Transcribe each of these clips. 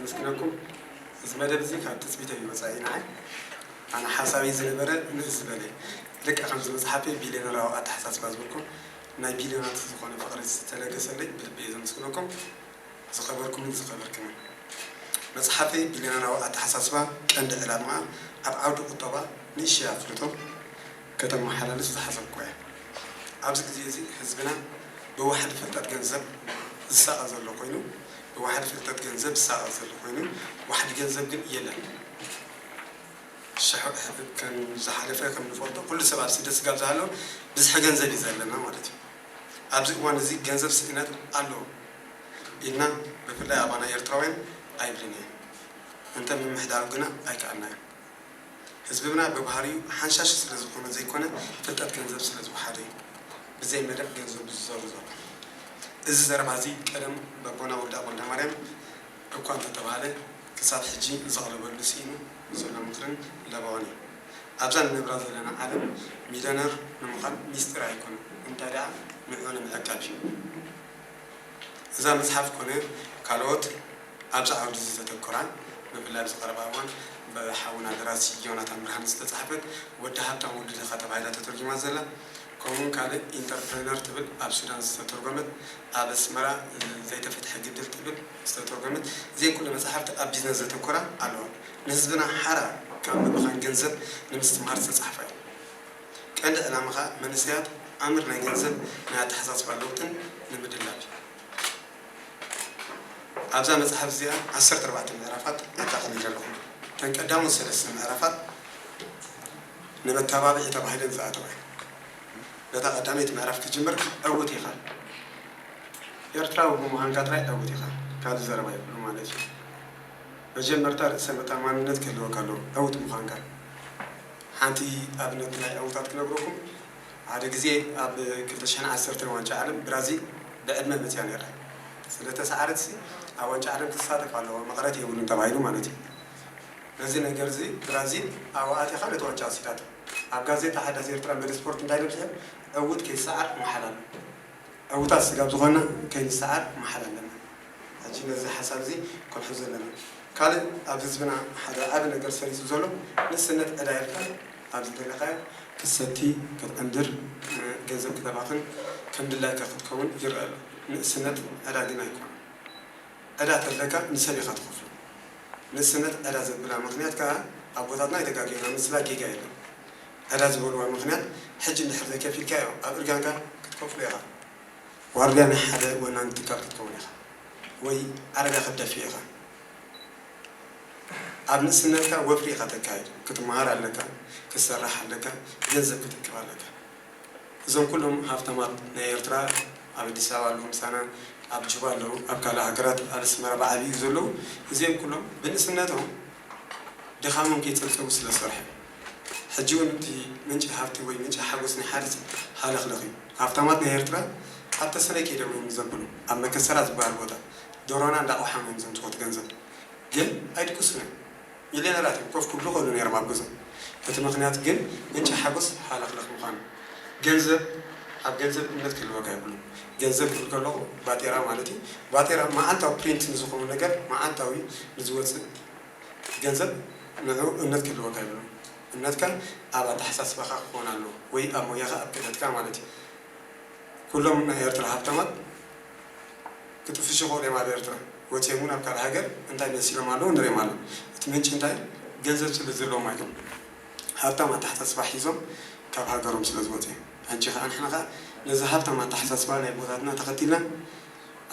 ኣመስግነኩም። እዚ መደብ እዚ ካብ ትጽቢተይ ይወጻኢ እዩ ንዓይ። ኣነ ሓሳበይ ዝነበረ ንእስ ዝበለ ልክዕ ከምዚ መጽሓፈይ ቢልዮነራዊ ኣተሓሳስባ ዝብልኩም ናይ ቢልዮናት ዝኾነ ፍቕሪ ዝተለገሰለይ ብልቢ እየ ዘመስግነኩም። ዝኸበርኩምን ዝኸበርክንን። መጽሓፈይ ቢልዮነራዊ ኣተሓሳስባ ቀንዲ ዕላምኣ ኣብ ዓውዲ ቁጠባ ንእሽተይ ኣፍልጦ ከተመሓላልፍ ዝሓሰብኩ እያ። ኣብዚ ግዜ እዚ ህዝብና ብዋሕዲ ፍልጠት ገንዘብ ዝሳቐ ዘሎ ኮይኑ፣ ብዋሕዲ ፍልጠት ገንዘብ ዝሳቐ ዘሎ ኮይኑ፣ ዋሕዲ ገንዘብ ግን የለን። ሽሕ ከም ዝሓለፈ ከም ንፈልጦ ኩሉ ሰብ ኣብ ስደት ስጋብ ዝሃሎ ብዝሒ ገንዘብ እዩ ዘለና ማለት እዩ። ኣብዚ እዋን እዚ ገንዘብ ስእነት ኣሎ ኢልና ብፍላይ ኣባና ኤርትራውያን ኣይብልን እየ። እንተ ምምሕዳሩ ግና ኣይከኣልናዮን። ህዝብና ብባህሪኡ ሓንሻሽ ስለ ዝኾነ ዘይኮነ ፍልጠት ገንዘብ ስለ ዝወሓደ እዩ ብዘይ መደብ ገንዘቡ ዝዘሩ ዘሎ። እዚ ዘረባ እዚ ቀደም በቦና ወልደ ኣቦ ወልደ ማርያም እኳ እንተተባህለ ክሳብ ሕጂ ዘቕለበሉ ስኢኑ ዘሎ ምኽርን ለባውን እዩ። ኣብዛ ንነብራ ዘለና ዓለም ሚልዮነር ንምዃን ሚስጢር ኣይኮነን፣ እንታይ ደኣ ንዕኡ ንምዕቃብ እዩ። እዛ መጽሓፍ ኮነ ካልኦት ኣብዚ ዓውዲ እዚ ዘተኮራ፣ ብፍላይ ኣብዚ ቀረባ እዋን ብሓውና ደራሲ ዮናታን ብርሃን ዝተጻሕፈት ወዲ ሃብታም ወዲ ድኻ ተባሂላ ተተርጉማ ዘላ፣ ከምኡውን ካልእ ኢንተርፕረነር ትብል ኣብ ሱዳን ዝተተርጎመት፣ ኣብ ኣስመራ ዘይተፈትሐ ግድል ትብል ዝተተርጎመት፣ እዚአን ኩሉ መጻሕፍቲ ኣብ ቢዝነስ ዘተኮራ ኣለዋ። ንህዝብና ሓራ ካብ ምብኻን ገንዘብ ንምስትምሃር ዝተጻሕፋ እዩ። ቀንዲ ዕላማ ኸኣ መንእሰያት ኣምር ናይ ገንዘብ ናይ ኣተሓሳስባ ለውጥን ንምድላብ እዩ። ኣብዛ መጽሓፍ እዚኣ ዓሰርተ ኣርባዕተ ምዕራፋት ኣጠቓሊለ ኣለኹ። እተን ቀዳሞት ሰለስተ ምዕራፋት ንመተባብዒ ተባሂለን ዝኣተዋ እየን። ነታ ቀዳመይቲ ምዕራፍ ክጅምር ዕዉት ኢኻ። ኤርትራዊ ብምዃንካ ጥራይ ዕዉት ኢኻ። ካልእ ዘረባ የብሉ ማለት እዩ። መጀመርታ ርእሰ መተኣማንነት ክህልወካ ኣለዎ፣ ዕዉት ምዃንካ። ሓንቲ ኣብነት ናይ ዕዉታት ክነግረኩም። ሓደ ግዜ ኣብ ክልተ ሽሕን ዓሰርተን ዋንጫ ዓለም ብራዚል ብዕድመ መጽያ ነይራ። ስለ ተሰዓረትሲ ኣብ ዋንጫ ዓለም ክትሳተፍ ኣለዋ፣ መቕረት የብሉን ተባሂሉ ማለት እዩ። ነዚ ነገር እዚ ብራዚል ኣብኣ ኣቲኻ ነቲ ዋንጫ ወሲዳቶ። ኣብ ጋዜጣ ሓዳስ ኤርትራ መሪ ስፖርት እንታይ ኢሎም ጽሒፎም? ዕዉት ከይሰዓር ምሓል ኣሎ። ዕዉታት ስጋብ ዝኾንና ከይንሰዓር ምሓል ኣለና። ሕጂ ነዚ ሓሳብ እዚ ክንሕዞ ኣለና። ካልእ ኣብዚ ህዝብና ሓደ ዓቢ ነገር ሰሪጹ ዘሎ ንእስነት ዕዳ ኢልካ ኣብ ዝደለኻዮ ክትሰቲ፣ ክትዕንድር፣ ገንዘብ ክተባኽን ከም ድላይካ ክትከውን ይረአ ኣሎ። ንእስነት ዕዳ ግን ኣይኮነን። ዕዳ ተለካ ንሰብ ኢኻ ትኸፍሎ። ንእስነት ዕዳ ዘብላ ምኽንያት ከኣ ኣቦታትና ኣይተጋግዩና፣ ምስላ ጌጋ የለን። ዕዳ ዝበልዋ ምኽንያት ሕጂ እንድሕር ዘይከፊልካዮ ኣብ እርጋንካ ክትከፍሎ ኢኻ። ዋርድያ ናይ ሓደ ወናኒ ትካል ክትከውን ኢኻ ወይ ዓረብያ ክትደፊእ ኢኻ። ኣብ ንእስነትካ ወፍሪ ኢኻ ተካይድ። ክትመሃር ኣለካ፣ ክትሰርሕ ኣለካ፣ ገንዘብ ክትእክብ ኣለካ። እዞም ኩሎም ሃብታማት ናይ ኤርትራ ኣብ ኣዲስ ኣበባ ኣለዉ፣ ምሳና ኣብ ጁባ ኣለዉ፣ ኣብ ካልእ ሃገራት ኣብ ኣስመራ ብዓብዩ ዘለዉ፣ እዚኦም ኩሎም ብንእስነቶም ድኻሞም ከይጸብጸቡ ስለ ዝሰርሑ እዮም። ሕጂ እውን እቲ ምንጪ ሃብቲ ወይ ምንጪ ሓጎስ ናይ ሓደ ሰብ ሃለኽለኽ እዩ። ሃብታማት ናይ ኤርትራ ኣብ ተሰነይ ከይዶም እዮም ዘብሉ፣ ኣብ መከሰራ ዝበሃል ቦታ ዶሮና እንዳቆሓሙ እዮም ዘምጽኡ እቲ ገንዘብ። ግን ኣይድቅሱን እዮም። ሚልዮነራት እዮም፣ ኮፍ ክብሉ ይኽእሉ ነይሮም ኣብ ገዝኦም። እቲ ምኽንያት ግን ምንጪ ሓጎስ ሃለኽለኽ ምዃኑ። ገንዘብ፣ ኣብ ገንዘብ እምነት ክህልወካ የብሉን። ገንዘብ ክብል ከለኹ ባጤራ ማለት እዩ። ባጤራ መዓልታዊ ፕሪንት ንዝኸውን ነገር፣ መዓልታዊ ንዝወጽእ ገንዘብ ንዕኡ እምነት ክህልወካ የብሉን። እምነትካ ኣብ ኣተሓሳስባኻ ክኸውን ኣለዎ ወይ ኣብ ሞያኻ ኣብ ክእለትካ ማለት እዩ። ኩሎም ናይ ኤርትራ ሃብታማት ክጥፍሹ ይኽእሉ እዮም ኣብ ኤርትራ። ወጺኦም እውን ኣብ ካልእ ሃገር እንታይ መሲሎም ኣለዉ ንሪኦም ኣለዉ። እቲ ምንጪ እንታይ? ገንዘብ ስለ ዘለዎም ኣይኮኑን። ሃብታም ኣተሓሳስባ ሒዞም ካብ ሃገሮም ስለ ዝወጹ እዮም። ሕጂ ኸኣ ንሕና ኸኣ ነዚ ሃብታም ኣተሓሳስባ ናይ ኣቦታትና ተኸቲልና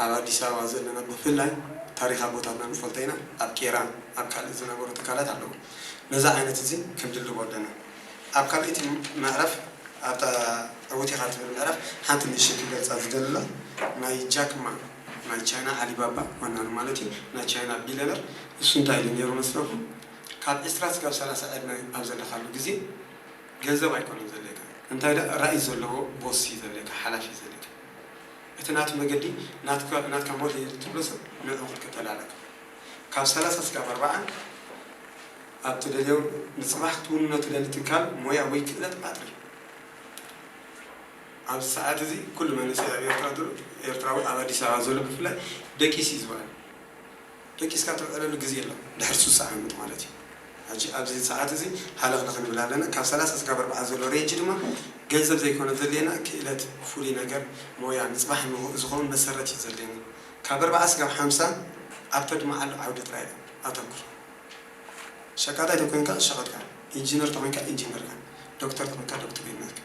ኣብ ኣዲስ ኣበባ ዘለና ብፍላይ ታሪኽ ኣቦታትና ንፈልጦ ኢና። ኣብ ቄራ፣ ኣብ ካልእ ዝነበሩ ትካላት ኣለዉ። ነዚ ዓይነት እዚ ክንድልቦ ኣለና። ኣብ ካልኣይቲ ምዕራፍ ኣብታ ዕዉት ኢኻ ትብል ምዕራፍ ሓንቲ ንእሽተይ ክገልጻ ዝደሊ ናይ ጃክ ማ ናይ ቻይና ዓሊባባ ወናኒ ማለት እዩ ናይ ቻይና ቢልዮነር እሱ እንታይ ኢሉ ነይሩ መስለኩም? ካብ ዕስራ ስጋብ ሰላሳ ዕድመ ኣብ ዘለኻሉ ግዜ ገንዘብ ኣይኮነን ዘድልየካ እንታይ ደኣ ራእይ ዘለዎ ቦስ እዩ ዘድልየካ ሓላፊ እዩ ዘድልየካ እቲ ናቱ መገዲ ናትካ ሞት እዩ ትብሎ ሰብ ንዕኡ ክትከተል ኣለካ ካብ ሰላሳ ስጋብ ኣርባዓ ኣብ ትደልዮ ንጽባሕ ክትውንኖ ትደሊ ትካል ሞያ ወይ ክእለት ኣጥሪ ኣብዚ ሰዓት እዚ ኩሉ መንእሰይ ኣብ ኤርትራ ዘሎ ኤርትራዊ ኣብ ኣዲስ ኣበባ ዘሎ ብፍላይ ደቂስ እዩ ዝበሃል ደቂስካ ተውዕለሉ ግዜ የለን፣ ድሕሪ ሱሳ ዓመት ማለት እዩ። ሕጂ ኣብዚ ሰዓት እዚ ሃለኽለኽ ንብል ኣለና። ካብ ሰላሳ እስካብ ኣርባዓ ዘሎ ሬንጅ ድማ ገንዘብ ዘይኮነ ዘድልየና ክእለት፣ ፍሉይ ነገር፣ ሞያ፣ ንፅባሕ ንግሆ ዝኸውን መሰረት እዩ ዘድልየና። ካብ ኣርባዓ እስካብ ሓምሳ ኣብ ተድምዓሉ ዓውዲ ጥራይ ኣተኩር። ሸቃጣይ ተኮይንካ ሸቐጥካ፣ ኢንጂነር ተኮይንካ ኢንጂነርካ፣ ዶክተር ተኮይንካ ዶክተርነትካ።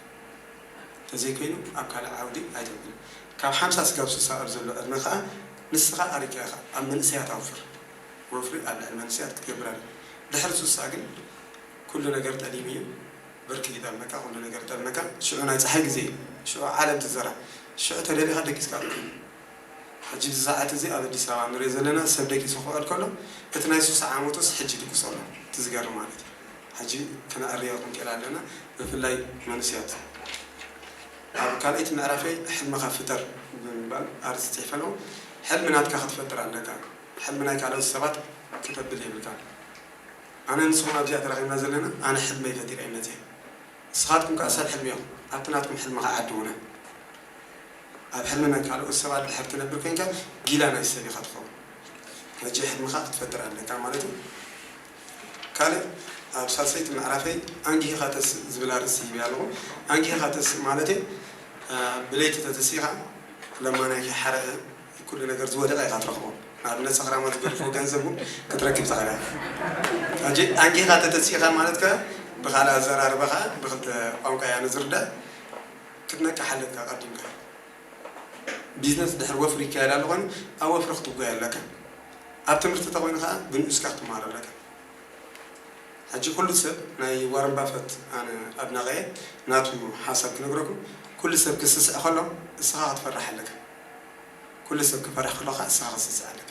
ተዘይኮይኑ ኣብ ካልእ ዓውዲ ኣይተብልን። ካብ ሓምሳ እስካብ ሱሳ ኣብ ዘሎ ዕድመ ከዓ ንስኻ ኣሪካ ኢኻ ኣብ መንእሰያት ኣውፍር። ወፍሪ ኣብ ልዕሊ መንእሰያት ክትገብር ኣለ። ድሕሪ ሱሳ ግን ኩሉ ነገር ጠሊሙ እዩ። ብርኪ ይጠልመካ፣ ኩሉ ነገር ይጠልመካ። ሽዑ ናይ ፀሓይ ግዜ እዩ። ሽዑ ዓለም ትዘራ። ሽዑ ተደሊኻ ደቂስካ ትኮይኑ። ሕጂ ብዚ ሰዓት እዚ ኣብ ኣዲስ ኣበባ ንሪኦ ዘለና ሰብ ደቂሱ ክውዕል ከሎ እቲ ናይ ሱሳ ዓመቱስ ሕጂ ድቅሶ ኣሎ። እቲ ዝገርም ማለት እዩ። ሕጂ ክነዕርዮ ክንክእል ኣለና። ብፍላይ መንእሰያት ኣብ ካልኣይቲ ምዕራፈይ ሕልምኻ ፍጠር ብምባል ኣርእስቲ ፅሒፈ ኣለኹ። ሕልሚ ናትካ ክትፈጥር ኣለካ። ሕልሚ ናይ ካልኦት ሰባት ክተብል የብልካ። ኣነ ንስኹም ኣብዚኣ ተራኺብና ዘለና ኣነ ሕልመይ ፈጢረ እየ መፅየ። ንስኻትኩም ከኣ ሰብ ሕልሚ ኢኹም። ኣብቲ ናትኩም ሕልሚ ከኣ ዓድዉና። ኣብ ሕልሚ ናይ ካልኦት ሰባት ድሕር ትነብር ኮይንካ ጊላ ናይ ሰብ ኢኻ ትኸውን። ሕጂ ሕልምኻ ክትፈጥር ኣለካ ማለት እዩ። ካልእ ኣብ ሳልሰይቲ ምዕራፈይ ኣንጊህኻ ተስእ ዝብል ኣርእስቲ ሂበ ኣለኹ። ኣንጊህኻ ተስእ ማለት ብለይቲ ተተሲኻ ለማናይ ከይሓረቐ ኩሉ ነገር ዝወደቐ ኢኻ ትረኽቦ። ንኣብነት ሰኽራማት ዝገድፎ ገንዘብ እውን ክትረክብ ትኽእል ኢኻ። ሕጂ ኣንጊህኻ ተተሲእኻ ማለት ከ ብኻልእ ኣዘራርባ ከዓ ብክልተ ቋንቋ እያ ንዝርዳእ። ክትነቅሕ ኣለካ ቀዲምካ። ቢዝነስ ድሕሪ ወፍሪ ይካየድ ኣሎ ኮይኑ ኣብ ወፍሪ ክትጓየ ኣለካ። ኣብ ትምህርቲ ተኮይኑ ከዓ ብንኡስካ ክትመሃር ኣለካ። ሕጂ ኩሉ ሰብ ናይ ዋረን ባፈት ኣነ ኣድናቂ እየ። ናቱ ሓሳብ ክነግረኩም። ኩሉ ሰብ ክስስዕ ከሎ እስኻ ክትፈርሕ ኣለካ። ኩሉ ሰብ ክፈርሕ ከሎ ከዓ እስኻ ክትስስዕ ኣለካ።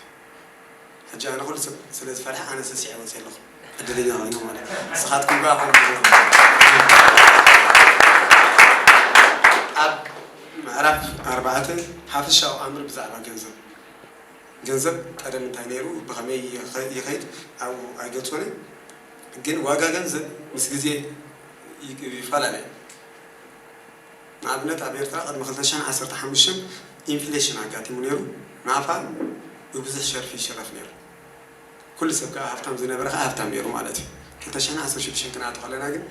ሕጂ ኣነ ኩሉ ሰብ ስለ ዝፈርሐ ኣነ ሰሲዐ ወፅየ ኣለኹ። ዕድለኛ ኮይኑ ማለት ንስኻትኩም ከዓ ከምኡ ትገብሩ። ኣብ ምዕራፍ ኣርባዕተ ሓፈሻዊ ኣምር ብዛዕባ ገንዘብ። ገንዘብ ቀደም እንታይ ነይሩ፣ ብኸመይ ይኸ- ይኸይድ ኣብኡ ኣይገልጾን። ግን ዋጋ ገንዘብ ምስ ግዜ ይ- ይፈላለ። ንኣብነት ኣብ ኤርትራ ቅድሚ ክልተ ሽሕን ዓሰርተ ሓሙሽተን ኢንፍሌሽን ኣጋጢሙ ነይሩ። ናፋ ብብዙሕ ሸርፊ ይሽረፍ ነይሩ። ኩሉ ሰብ ከዓ ሃብታም ዝነበረ ከዓ ሃብታም ነይሩ ማለት እዩ። ክልተ ሽሕን ዓሰርተ ሽዱሽተን ክንኣቱ ከለና ግን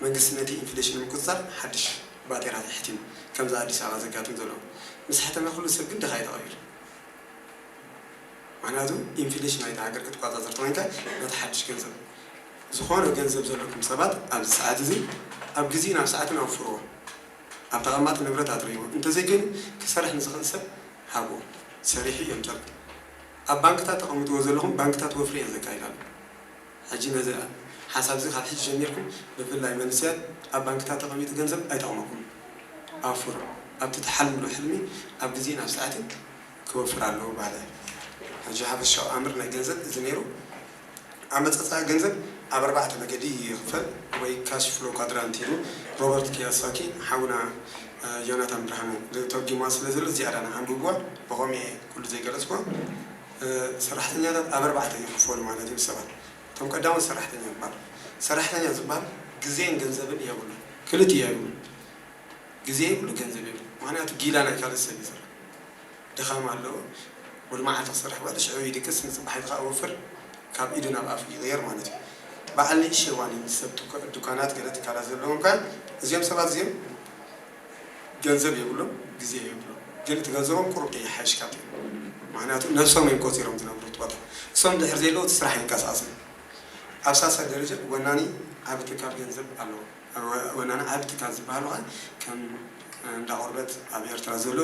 መንግስቲ ነቲ ኢንፍሌሽን ንምቁፅፃር ሓድሽ ባጤራት ኣሕቲሙ። ከምዚ ኣዲስ ኣበባ ዘጋጥም ዘሎ ምስ ሕተመ ኩሉ ሰብ ግን ድኻ እዩ ተቐይሩ። ምክንያቱ ኢንፍሌሽን ናይቲ ሃገር ክትቆፃፀር ተኮይንካ ነቲ ሓድሽ ገንዘብ ዝኾነ ገንዘብ ዘለኩም ሰባት ኣብዚ ሰዓት እዚ ኣብ ግዜ ናብ ሰዓትን ኣውፍርዎ። ኣብ ተቐማጢ ንብረት ኣጥርይዎ። እንተዘይኮይኑ ክሰርሕ ንዝኽእል ሰብ ሃብዎ። ሰሪሑ የምፀልኩም። ኣብ ባንክታት ተቐምጥዎ ዘለኹም ባንክታት ወፍሪ እየን ዘካይዳሉ። ሕጂ ነዚ ሓሳብ እዚ ካብ ሕጂ ጀሚርኩም ብፍላይ መንእሰያት ኣብ ባንክታት ተቐሚጡ ገንዘብ ኣይጠቕመኩም። ኣውፍሩ። ኣብቲ ትሓልምሉ ሕልሚ ኣብ ግዜን ኣብ ሰዓትን ክወፍር ኣለዎ በሃላይ። ሕጂ ሓፈሻዊ ኣምር ናይ ገንዘብ እዚ ነይሩ። ኣመፃፅኣ ገንዘብ ኣብ ኣርባዕተ መገዲ ይኽፈል፣ ወይ ካሽ ፍሎ ኳድራንት ኢሉ ሮበርት ኪዮሳኪ ሓውና ዮናታን ብርሃነ ተርጊማ ስለ ዘሎ ዝያዳ ንዓንብብዋ ብኸምኡ እየ ኩሉ ዘይገለፅኩዋ። ሰራሕተኛታት ኣብ ኣርባዕተ ይኽፈሉ ማለት እዮም ሰባት። እቶም ቀዳሞት ሰራሕተኛ ይባሉ። ሰራሕተኛ ዝበሃል ግዜን ገንዘብን የብሉ፣ ክልቲኡ የብሉ። ግዜ የብሉ፣ ገንዘብ የብሉ። ምክንያቱ ጊላ ናይ ካልእ ሰብ ይሰርሕ። ድኻም ኣለዎ። ሙሉ መዓልቲ ክሰርሕ ውዕል ሽዑ ይድቅስ፣ ንፅባሒቱ ከዓ ወፍር፣ ካብ ኢዱ ናብ ኣፉ ይቕየር ማለት እዩ። በዓል ንእሽተይ ዋኒን ሰብ ድኳናት ገለ ትካላት ዘለዎም ከዓ እዚኦም ሰባት እዚኦም ገንዘብ የብሎም፣ ግዜ የብሎም። ግን እቲ ገንዘቦም ቁሩብ ከይሓይሽ ካብቲ ምክንያቱ ነብሶም እዮም ቆፂሮም ዝነብሩ እቲ ቦታ። እሶም ድሕር ዘይለዉ እቲ ስራሕ ይንቀሳቐስ። ኣብ ሳልሳይ ደረጃ ወናኒ ዓቢ ትካል ገንዘብ ኣለዎ። ወናኒ ዓቢ ትካል ዝበሃሉ ከዓ ከም እንዳ ቆርበት ኣብ ኤርትራ ዘሎ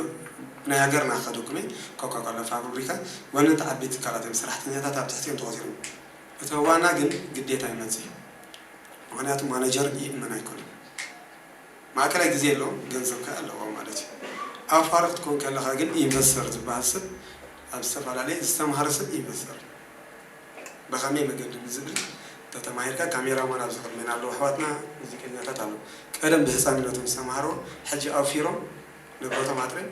ናይ ሃገርና ከደኩመ ኮካኮላ ፋብሪካ ወነንቲ ዓበይቲ ትካላት እዮም። ሰራሕተኛታት ኣብ ትሕቲኦም ተቆፂሮም። እቲ ዋና ግን ግዴታ ይመፅእ እዩ። ምክንያቱ ማነጀር ይእመን ኣይኮነን። ማእከላይ ግዜ ኣለዎም፣ ገንዘብ ከ ኣለዎም ማለት እዩ። ኣውፋሪ ክትኮን ከለኻ ግን ኢንቨስተር ዝበሃል ሰብ ኣብ ዝተፈላለየ ዝተምሃረ ሰብ ኢንቨስተር ብኸመይ መገዲ ንዝብል ተተማሂርካ ካሜራማን ኣብዚ ቅድሜና ኣለዉ ኣሕዋትና ሙዚቀኛታት ኣለዉ ቀደም ብህፃንነቶም ዝተምሃርዎ ሕጂ ኣውፊሮም ንብረቶም ኣጥርዮም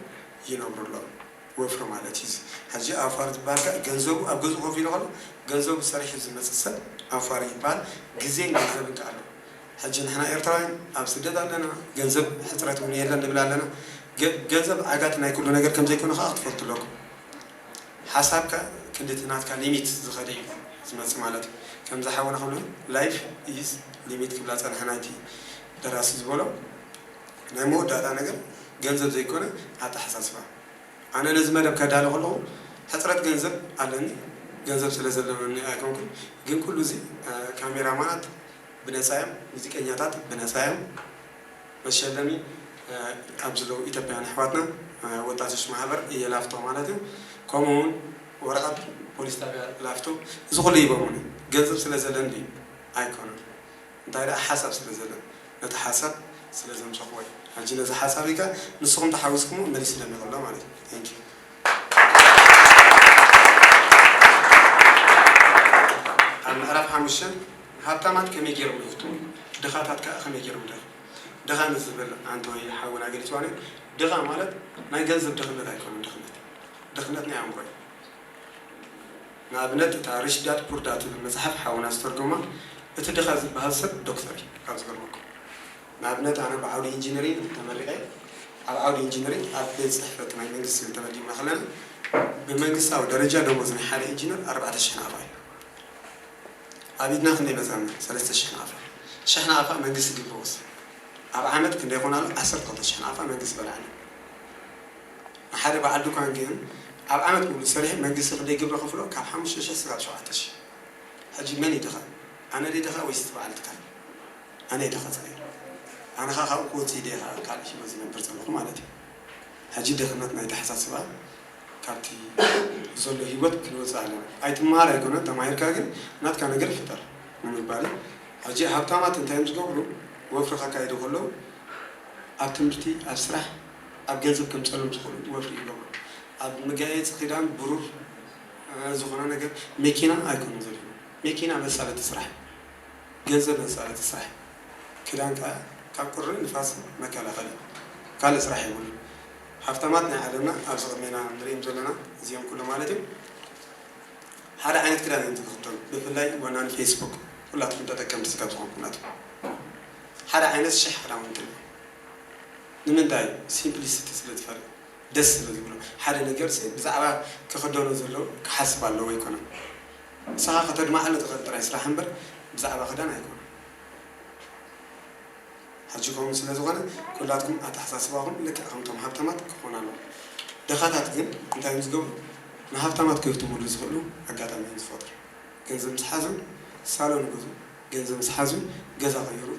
ይነብሩ ኣለዉ። ወፍሪ ማለት እዩ። ሕጂ ኣውፋሪ ዝበሃል ከ ገንዘቡ ኣብ ገዝኡ ኮፍ ኢሉ ከሎ ገንዘቡ ሰሪሑ ዝመፅእ ሰብ ኣውፋሪ ይበሃል። ግዜን ገንዘብን ከ ኣሎ። ሕጂ ንሕና ኤርትራውያን ኣብ ስደት ኣለና፣ ገንዘብ ሕፅረት እውን የለን ንብል ኣለና። ገ- ገንዘብ ዓጋቲ ናይ ኩሉ ነገር ከም ዘይኮነ ከዓ ክትፈልጡ ኣለኩም። ሓሳብካ ክንዲ እቲ ናትካ ሊሚት ዝኸደ እዩ ዝመፅእ ማለት እዩ። ከምዚ ሓውና ክብሎ ላይፍ ኢዝ ሊሚት ክብላ ፀንሐ ናይቲ ደራሲ ዝበሎ ናይ መወዳእታ ነገር ገንዘብ ዘይኮነ ኣተሓሳስባ። ኣነ ነዚ መደብ ከዳለ ከለኹ ሕፅረት ገንዘብ ኣለኒ፣ ገንዘብ ስለ ዘለኒ ኣይኮንኩን። ግን ኩሉ እዚ ካሜራማናት ብነፃ እዮም፣ ሙዚቀኛታት ብነፃ እዮም። መሸለሚ ኣብ ዘለዉ ኢትዮጵያውያን ኣሕዋትና ወጣቶች ማሕበር እየላፍቶ ማለት እዩ። ከምኡ እውን ወረቐት ፖሊስ ጣብያ ላፍቶ፣ እዚ ኩሉ ሂቦምኒ። ገንዘብ ስለ ዘለኒ ኣይኮነን፣ እንታይ ደኣ ሓሳብ ስለ ዘለን፣ ነቲ ሓሳብ ስለ ዘምሰኽዎ እዩ። ሕጂ ነዚ ሓሳብ ኢካ ንስኹም ተሓዊስኩሞ መሊስሎም ይኽእሎ ማለት እዩ። Thank you። ኣብ ምዕራፍ ሓሙሽተ ሃብታማት ከመይ ገይሮም ይፍትኑ፣ ድኻታት ከኣ ከመይ ገይሮም ይደኽሙ። ድኻ ንዝብል ኣንተ ወይ ሓውና ገሊጽዋ ነይሩ። ድኻ ማለት ናይ ገንዘብ ድኽነት ኣይኮነን፣ ድኽነት ድኽነት ናይ ኣእምሮ እዩ። ንኣብነት እታ ሪች ዳድ ፑር ዳድ ትብል መጽሓፍ ሓውና ዝተርጎማ፣ እቲ ድኻ ዝበሃል ሰብ ዶክተር እዩ። ካብ ዝገርመኩም ንኣብነት ኣነ ብዓውዲ ኢንጂነሪንግ ተመሪቐ፣ ኣብ ዓውዲ ኢንጂነሪንግ ኣብ ቤት ጽሕፈት ናይ መንግስቲ ተመዲብና ከለና ብመንግስታዊ ደረጃ ደሞዝ ናይ ሓደ ኢንጂነር ኣርባዕተ ሽሕ ናቕፋ እዩ። ኣብ ኢድና ክንደይ መጻና? ሰለስተ ሽሕ ናቕፋ። ሽሕ ናቕፋ መንግስቲ ግብሪ ወስድ። ኣብ ዓመት ክንደይ ይኾን ኣሎ? ዓሰርተ ክልተ ሽሕ ናቕፋ መንግስቲ በላዕና። ንሓደ በዓል ድኳን ግን ኣብ ዓመት ሙሉ ሰሪሑ መንግስቲ ክንደይ ግብሪ ከፍሎ? ካብ ሓሙሽተ ሽሕ ስጋብ ሸውዓተ ሽሕ። ሕጂ መን ይድኻ? ኣነ ድየ ድኻ ወይስ እቲ በዓል ትካል? ኣነ ድኻ ጸሪሩ። ኣነ ኸኣ ካብኡ ክወጽእ ኢለ እየ ኸኣ ካልእ ህይወት ዝነብር ዘለኹ ማለት እዩ። ሕጂ ድኽነት ናይ ኣተሓሳስባ ካብቲ ዘሎ ህይወት ክንወጽእ ኣለና። ኣይትመሃር ኣይኮነን፣ ተማሂርካ ግን ናትካ ነገር ፍጠር ንምባል እዩ። ሕጂ ሃብታማት እንታይ እዮም ዝገብሩ? ወፍሪ ከካይዱ ከለዉ ኣብ ትምህርቲ፣ ኣብ ስራሕ፣ ኣብ ገንዘብ ከምጸሎም ዝኽእሉ ወፍሪ ይገብሩ። ኣብ መጋየጺ ክዳን ብሩር ዝኾነ ነገር መኪና ኣይኮኑን ዘድልዩ። መኪና መሳለጢ ስራሕ፣ ገንዘብ መሳለጢ ስራሕ፣ ክዳን ከኣ ካብ ቁሪ ንፋስ መከላኸሊ፣ ካልእ ስራሕ የብሉን። ሃብታማት ናይ ዓለምና ኣብዚ ቅድሜና ንርእዮም ዘለና እዚኦም ኩሎም ማለት እዩ። ሓደ ዓይነት ክዳን እዮም ዝኽደኑ፣ ብፍላይ ወናኒ ፌስቡክ ኩላትኩም ተጠቀምቲ ስጋብ ዝኾንኩም ናትኩም ሓደ ዓይነት ሽሕ ክዳውንቲ ኣለዎም። ንምንታይ? ሲምፕሊሲቲ ስለ ዝፈርድ፣ ደስ ስለ ዝብሎ። ሓደ ነገር ሲ ብዛዕባ ክኽደኖ ዘሎ ክሓስብ ኣለዎ ኣይኮነን። ንስኻ ከተድማዓሉ ትኽእል ጥራይ ስራሕ እምበር ብዛዕባ ክዳን ኣይኮነን። ሕጂ ከምኡ ስለ ዝኾነ ኩላትኩም ኣተሓሳስባኹም ልክዕ ከምቶም ሃብታማት ክኾን ኣለዎ። ድኻታት ግን እንታይ እዮም ዝገብሩ? ንሃብታማት ከህብትሙሉ ዝኽእሉ ኣጋጣሚ እዮም ዝፈጥሩ። ገንዘብ ምስ ሓዙ ሳሎን ይገዝኡ፣ ገንዘብ ምስ ሓዙ ገዛ ይቕይሩ፣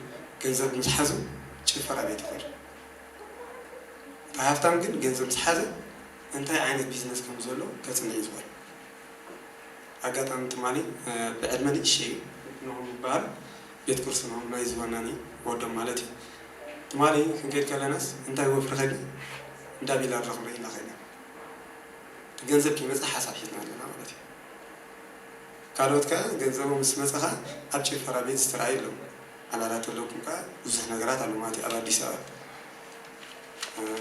ገንዘብ ምስ ሓዙ ጭፈራ ቤት ይኸዱ። እቲ ሃፍታም ግን ገንዘብ ምስ ሓዘ እንታይ ዓይነት ቢዝነስ ከም ዘሎ ከጽንዕ እዩ ዝኽእል። ኣጋጣሚ ትማሊ ብዕድመ ንእሽተይ እዩ፣ ንኦም ዝበሃል ቤት ቁርሲ ንኦም ናይ ዝወናኒ ወዶም ማለት እዩ። ትማሊ ክንከይድ ከለናስ እንታይ ወፍሪ ኸዲ እንዳ ቢላር ረኽብሪ ኢልና ኸይና ገንዘብ ከይመጽእ ሓሳብ ሒዝና ኣለና ማለት እዩ። ካልኦት ከኣ ገንዘቦም ምስ መጸ ኸኣ ኣብ ጭፈራ ቤት ዝተራእዩ ኣለዉ። ኣላላት ኣለኩም ከኣ ብዙሕ ነገራት ኣሎ ማለት እዩ ኣብ ኣዲስ ኣበባ።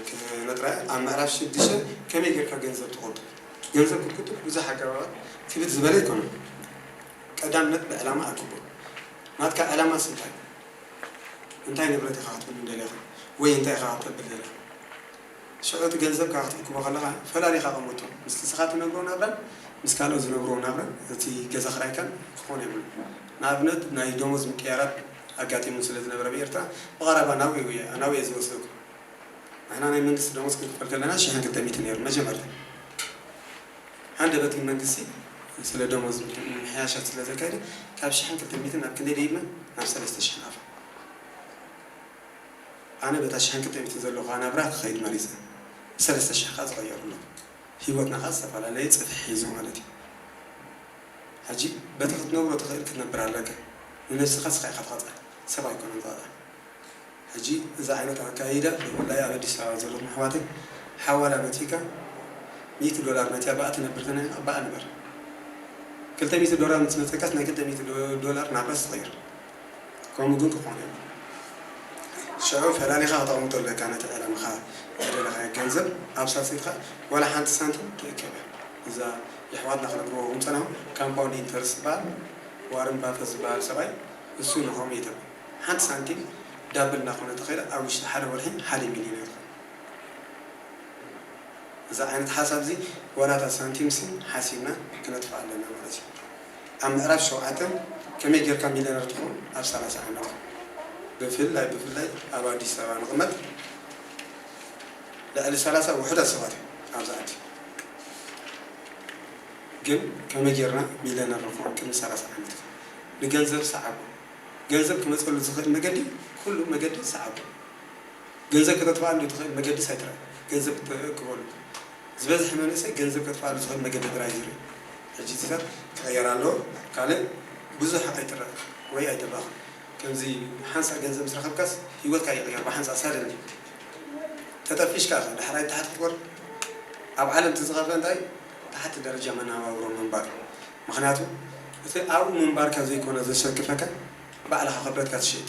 ክነጥራ ኣብ ምዕራፍ ሽዱሽተ ከመይ ጌርካ ገንዘብ ትቆጥብ? ገንዘብ ክትቁጥብ ብዙሕ ኣገባባት ክብድ ዝበለ ኣይኮነን። ቀዳምነት ብዕላማ ኣክቦ። ናትካ ዕላማስ እንታይ? እንታይ ንብረት ኢኻ ክትብሉ ደሊኻ? ወይ እንታይ ኢኻ ከተብል ደሊኻ? ሽዑ እቲ ገንዘብካ ክትእክቦ ከለኻ ፈላሊኻ ኣቐምጦ። ምስቲ ንስኻ ትነብሮ ናብራን ምስ ካልኦት ዝነብርዎ ናብራን እቲ ገዛ ክራይካን ክኾን የብሉን። ንኣብነት ናይ ደሞዝ ምቅያራት ኣጋጢሙ ስለ ዝነበረ ብኤርትራ ብቐረባ ናብኡ እየ ናብኡ እየ ዝወስደኩም። ንሕና ናይ መንግስቲ ደሞዝ ክንክፈል ከለና ሽሕን ክልተ ሚእትን ነይሩ መጀመርታ። ሃንደበት ግን መንግስቲ ስለ ደሞዝ ምምሕያሻት ስለ ዘካየደ ካብ ሽሕን ክልተ ሚእትን ናብ ክንደይ ደይብና ናብ ሰለስተ ሽሕን ኣፋ። ኣነ በታ ሽሕን ክልተ ሚእትን ዘለኹ ናብራ ክኸይድ መሪጸ። ሰለስተ ሽሕ ከኣ ዝቐየሩ ኣለዉ። ህይወትና ከኣ ዝተፈላለየ ጽፍሒ ሒዙ ማለት እዩ። ሕጂ በቲ ክትነብሮ ትኽእል ክትነብር ኣለካ። ንነብስኻ ንስኻ ኢኻ ትቐጽዓ፣ ሰብ ኣይኮነን ዝቐጽዓ። ሕጂ እዛ ዓይነት ኣካይዳ ብፍላይ ኣብ ኣዲስ ኣበባ ዘለኹም ኣሕዋተይ ሓዋላ መጺእካ ሚእቲ ዶላር መጺኣ ብኣ ትነብር ተነያ ብኣ ንበር። ክልተ ሚእቲ ዶላር ምስ መጸካስ ናይ ክልተ ሚእቲ ዶ- ዶላር ናብራስ ትቐይር። ከምኡ ግን ክኾን የብሉን። ሽዑ ፈላሊኻ ከተቐምጦ ኣለካ ነቲ ዕላማኻ ዝደለኻዮ ገንዘብ ኣብ ሳልሰይትኻ ዋላ ሓንቲ ሳንቲም ትእከብ እያ። እዛ የሕዋትና ክነግርዎ ዝጸናሑ ካምፓውንድ ኢንተረስት ዝበሃል ዋረን ባፈት ዝበሃል ሰብኣይ እሱ ንኸምኡ ይገብር። ሓንቲ ሳንቲም ዳብል እናኾነ ተኸይዳ ኣብ ውሽጢ ሓደ ወርሒ ሓደ ሚልዮን እያ ትኾን። እዚ ዓይነት ሓሳብ እዚ ዋላ እታ ሳንቲም ሲ ሓሲብና ክነጥፍኣ ኣለና ማለት እዩ። ኣብ ምዕራፍ ሸውዓተ ከመይ ጌርካ ሚልዮነር ትኸውን ኣብ ሰላሳ ዓመት? ብፍላይ ብፍላይ ኣብ ኣዲስ ኣበባ ንቕመጥ ልዕሊ ሰላሳ ውሑዳት ሰባት እዮም ኣብዚ ዓዲ። ግን ከመይ ጌርና ሚልዮነር ንኸውን ቅድሚ ሰላሳ ዓመት? ንገንዘብ ሰዓቦ። ገንዘብ ክመፀሉ ዝኽእል መገዲ ኩሉ መገዲ ሰዓቦ። ገንዘብ ከተጥፋኣሉ ትኽእል መገዲ ሳይትራ ገንዘብ ክትረክበሉ ዝበዝሕ መንእሰይ ገንዘብ ከጥፋኣሉ ዝኽእል መገዲ ጥራይ ዝርኢ። ሕጂ እዚታት ክቐየር ኣለዎ። ካልእ ብዙሕ ኣይትረፍ ወይ ኣይተባኽን። ከምዚ ሓንሳእ ገንዘብ ምስ ረኸብካስ ህይወትካ ይቕየር ብሓንሳእ ሳደን ተጠፊሽካ ኢኻ ዳሕራይ ታሕቲ ክትወርድ። ኣብ ዓለም እቲ ዝኸፍአ እንታይ ታሕቲ ደረጃ መነባብሮ ምንባር። ምኽንያቱ እቲ ኣብኡ ምንባርካ ዘይኮነ ዘሸክፈካ ባዕልኻ ክብረትካ ትሸይጥ።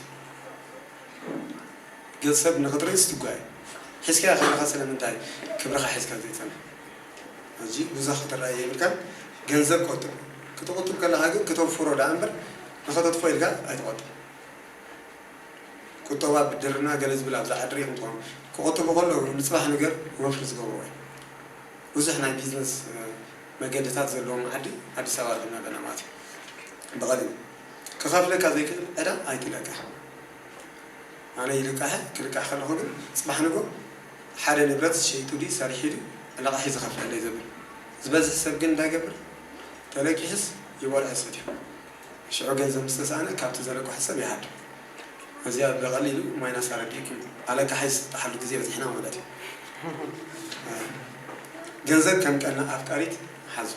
ገጽ ሰብ ንኽትርእስ ትጓየ። ሒዝካዮ ከለኻ ስለምንታይ ክብርኻ ሒዝካ ዘይጸንሕ? ሕጂ ብዙሕ ክትረኣይ የብልካን። ገንዘብ ቆጥብ። ክትቑጥብ ከለኻ ግን ክተውፍሮ ደኣ እምበር ንኸተጥፎ ኢልካ ኣይትቖጥብ። ቁጠባ ብድርና ገለ ዝብል ኣብዛ ዓዲ ርኢኹም ትኾኑ። ክቑጥቡ ከለዉ ንጽባሕ ነገር ወፍሪ ዝገብርዎ እዩ። ብዙሕ ናይ ቢዝነስ መገድታት ዘለዎም ዓዲ ኣዲስ ኣበባ ርኢና ኣለና ማለት እዩ። ብቐሊሉ ክኸፍለካ ዘይክእል ዕዳ ኣይትለቅሕ። ኣነ ይልቃሕ ክልቃሕ ከለኹ ግን ጽባሕ ንጎ ሓደ ንብረት ሸይጡ ድዩ ሰሪሑ ድዩ ኣለቓሒ ዝኸፍለለይ ዘብል። ዝበዝሕ ሰብ ግን እንታይ ይገብር? ተለቂሕስ ይበልዖ ይሰትዮ። ሽዑ ገንዘብ ምስ ተሳእነ ካብቲ ዘለቅሖ ሰብ ይሃድም። እዚኣ ብቐሊሉ ማይናስ ኣረዲእኩም ኣለቃሒ ዝስጣሓሉ ግዜ በፂሕና ማለት እዩ። ገንዘብ ከም ቀና ኣፍቃሪት ሓዙ።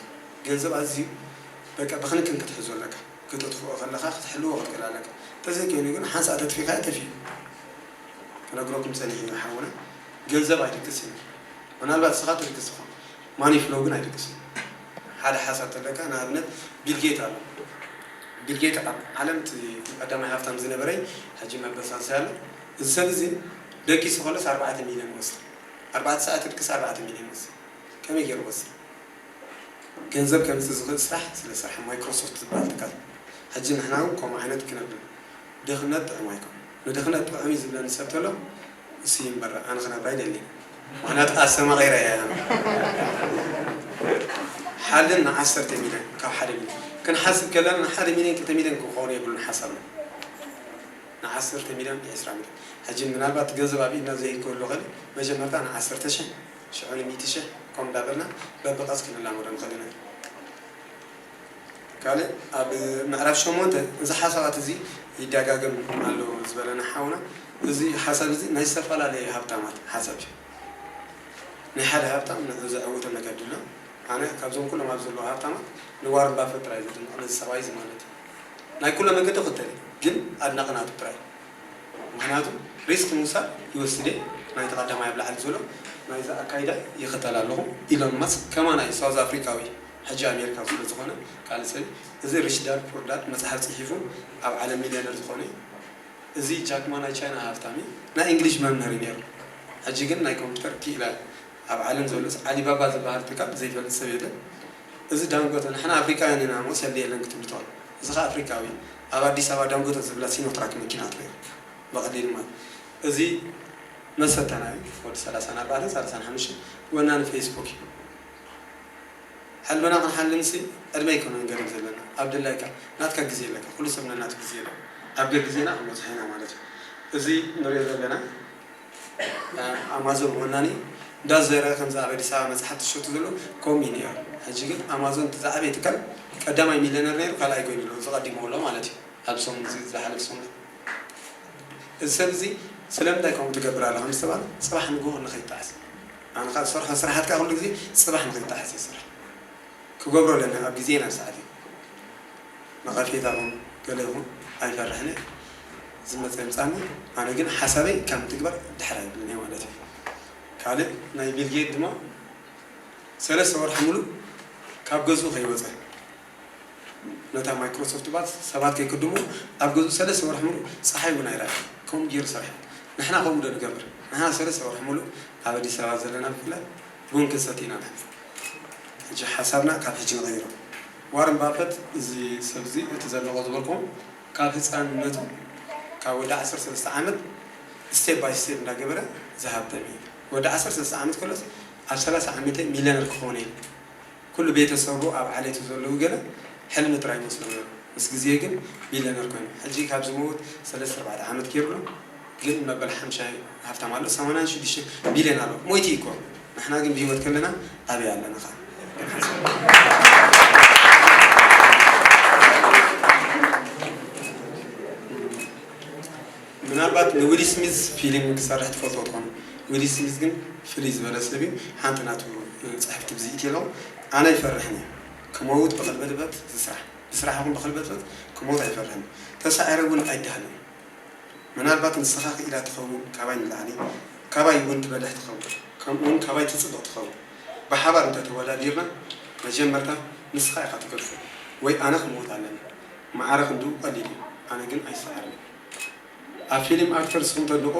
ገንዘብ ኣዝዩ በቃ ብክንክን ክትሕዞ ኣለካ። ክተጥፍኦ ከለኻ ክትሕልዎ ክትክእል ኣለካ። እንተዘይኮይኑ ግን ሓንሳእ ተጥፊኻዮ ተፊኡ። ክነግረኩም ጸኒሐ እዩ ሓውና። ገንዘብ ኣይድቅስ እዩ። ምናልባት ስኻ ትድቅስ ትኾን። ማኒ ፍሎ ግን ኣይድቅስን። ሓደ ሓሳብ ተለካ ንኣብነት ቢልጌት ኣሎ። ቢልጌት ኣብ ዓለም እቲ ቀዳማይ ሃብታም ዝነበረ ሕጂ መበሳሰ ኣሎ። እዚ ሰብ እዚ ደቂሱ ከሎስ ኣርባዕተ ሚልዮን ወስድ። ኣርባዕተ ሰዓት ድቅስ ኣርባዕተ ሚልዮን ወስድ። ከመይ ገይሩ ወስድ? ገንዘብ ከምፅእ ዝኽእል ስራሕ ስለ ስራሕ ማይክሮሶፍት ዝበሃል ትካል። ሕጂ ንሕና እውን ከምኡ ዓይነት ክነብል። ድኽነት ጥዑም ኣይኮን። ንድኽነት ጥዑም እዩ ዝብለኒ ሰብ ተሎ እሱ ይንበር ኣነ ክነብር ኣይደልን። ምክንያቱ ኣስተማቒረ እየ ኣነ። ሓልን ንዓሰርተ ሚልዮን ካብ ሓደ ሚልዮን ክንሓስብ ከለና ንሓደ ሚልዮን ክልተ ሚልዮን ክኸውን የብሉን ሓሳብና። ንዓሰርተ ሚልዮን ንዕስራ ሚልዮን ሕጂ ምናልባት ገንዘብ ኣብ ኢድና ዘይክህሉ ኸል መጀመርታ ንዓሰርተ ሽሕ ሽዑ ንሚእቲ ሽሕ ከምኡ እንዳበልና በብቐስ ክንላመዶ ንኽእል ኢና። ካልእ ኣብ ምዕራፍ ሸሞንተ እዚ ሓሳባት እዚ ይደጋገም ኣሎ ዝበለና ሓውና እዚ ሓሳብ እዚ ናይ ዝተፈላለየ ሃብታማት ሓሳብ እዩ። ናይ ሓደ ሃብታም ንዑ ዘዕውተ መገዲ ኣሎ። ኣነ ካብዞም ኩሎም ኣብ ዘለዉ ሃብታማት ንዋረን ባፈት ጥራይ ዝድንቕ ነዚ ሰብኣይ እዚ ማለት እዩ። ናይ ኩሎ መገዲ ክተል ግን ኣድናቒ ናቱ ጥራይ። ምክንያቱ ሪስክ ምውሳድ ይወስድ እየ። ናይቲ ቀዳማይ ኣብ ላዕሊ ዘሎ ናይዚ ኣካይዳ ይኽተል ኣለኹ። ኢሎን ማስክ ከማና እዩ ሳውዝ ኣፍሪካዊ ሕጂ ኣሜሪካ ስለ ዝኾነ ካልእ ሰብ እዚ ሪች ዳድ ፑር ዳድ መፅሓፍ ፅሒፉ ኣብ ዓለም ሚልዮነር ዝኾነ እዩ። እዚ ጃክማ ናይ ቻይና ሃብታም እዩ። ናይ እንግሊሽ መምህር እዩ ነይሩ። ሕጂ ግን ናይ ኮምፒውተር ክኢላ እዩ። ኣብ ዓለም ዘሎስ ዓሊባባ ዝበሃል ትካል ዘይፈልጥ ሰብ የለን። እዚ ዳንጎተ ንሕና ኣፍሪካውያን ኢና እሞ ሰሊ የለን ክትብሉ ትኽእሉ። እዚ ኸ ኣፍሪካዊ ኣብ ኣዲስ ኣበባ ዳንጎተ ዝብላ ሲኖትራክ መኪና ትርኢ ብቐሊል ማለት እዚ መሰተና እዩ። ወዲ ሰላሳን ኣርባዕተን ሰላሳን ሓሙሽተን ወናኒ ፌስቡክ እዩ። ሕልምና ክንሓልምሲ ዕድመ ኣይኮነን ገደብ ዘለና። ኣብ ድላይካ ናትካ ግዜ ኣለካ። ኩሉ ሰብ ነናቱ ግዜ ኣለዎ። ኣብ ገግዜና ክንበፅሖ ኢና ማለት እዩ። እዚ ንሪኦ ዘለና ኣማዞን ወናኒ እንዳዘረ ከምዚ ኣብ ኣዲስ ኣበባ መፅሓፍ ትሸጡ ዘሎ ከምኡ እዩ ነይሩ። ሕጂ ግን ኣማዞን እቲ ዝዓበየ ትካል ቀዳማይ ሚልዮነር ነይሩ ካልኣይ ኮይኑ ኣሎ ዝቐዲሞ ኣሎ ማለት እዩ። ኣብ ሰሙን እዚ ዝሓለፍ ሰሙን እዚ ሰብ እዚ ስለምንታይ ከምኡ ትገብር ኣለኻ ምስ ተባለ ፅባሕ ንግሆ ንኸይጠዓስ ኣነ ካብ ዝሰርሖ ስራሓት ከዓ ኩሉ ግዜ ፅባሕ ንኸይጠዓስ ይሰርሕ ክገብሮ ኣለና ኣብ ግዜ ናብ ሰዓት እዩ ነቐፌታ ኹን ገለ ይኹን ኣይፈርሕን እየ ዝመፀ ይምፃኒ ኣነ ግን ሓሳበይ ካብ ምትግባር ድሕር ኣይብልን እየ ማለት እዩ ካልእ ናይ ቢልጌት ድማ ሰለስተ ወርሒ ሙሉእ ካብ ገዝኡ ከይወፀ ነታ ማይክሮሶፍት ባስ ሰባት ከይክድሙ ኣብ ገዝኡ ሰለስተ ወርሒ ሙሉእ ፀሓይ እውን ኣይረኣየ ከምኡ ገይሩ ሰርሐ ንሕና ከምኡ ዶ ንገብር ንሕና ሰለስተ ወርሒ ሙሉእ ኣብ ኣዲስ ኣበባ ዘለና ብፍላይ ቡን ክንሰቲ ኢና ንሕልፎ ሕጂ ሓሳብና ካብ ሕጂ ንቐይሮ ዋረን ባፈት እዚ ሰብ እዚ እቲ ዘለቆ ዝበልኩም ካብ ህፃንነቱ ካብ ወዲ ዓሰርተ ሰለስተ ዓመት ስቴፕ ባይ ስቴፕ እንዳገበረ ዝሃብተም እዩ ወዲ ዓሰርተ ሰለስተ ዓመት ከሎስ ኣብ ሰላሳ ዓመተይ ሚልዮነር ክኾን እየ። ኩሉ ቤተሰቡ ኣብ ዓሌቱ ዘለዉ ገለ ሕልሚ ጥራይ ይመስሎም ነይሩ። ምስ ግዜ ግን ቢልዮነር ኮይኑ። ሕጂ ካብ ዝመውት ሰለስተ ኣርባዕተ ዓመት ገይሩ ኣሎ። ግን መበል ሓምሻይ ሃፍታም ኣሎ፣ ሰማንያን ሽዱሽተ ቢልዮን ኣሎ። ሞይቱ እኮ። ንሕና ግን ብህይወት ከለና ኣበይ ኣለና ኸዓ? ምናልባት ንዊል ስሚዝ ፊልም ክሰርሕ ትፈልጦ ትኾኑ። ዊል ስሚዝ ግን ፍልይ ዝበለ ሰብ እዩ። ሓንቲ ናቱ ጽሕፍቲ ብዝኢት የለዉ። ኣነ ኣይፈርሕን እየ። ክመውት ብኽልበትበት ዝስራሕ። ብስራሕ ይኹን ብኽልበትበት ክመውት ኣይፈርሕን። ተሳዒረ እውን ኣይዳህልን። ምናልባት ንስኻ ክኢላ ትኸውን፣ ካባይ ንላዕሊ፣ ካባይ እውን ትበልሕ ትኸውን፣ ከምኡ እውን ካባይ ትጽብቕ ትኸውን። ብሓባር እንተተወዳዲርና፣ መጀመርታ ንስኻ ኢኻ ትገድፎ፣ ወይ ኣነ ክመውት ኣለኒ። ማዕረ ክንድኡ ቀሊል እዩ፣ ኣነ ግን ኣይሰዓርን። ኣብ ፊልም ኣክተር ስም ተድንቖ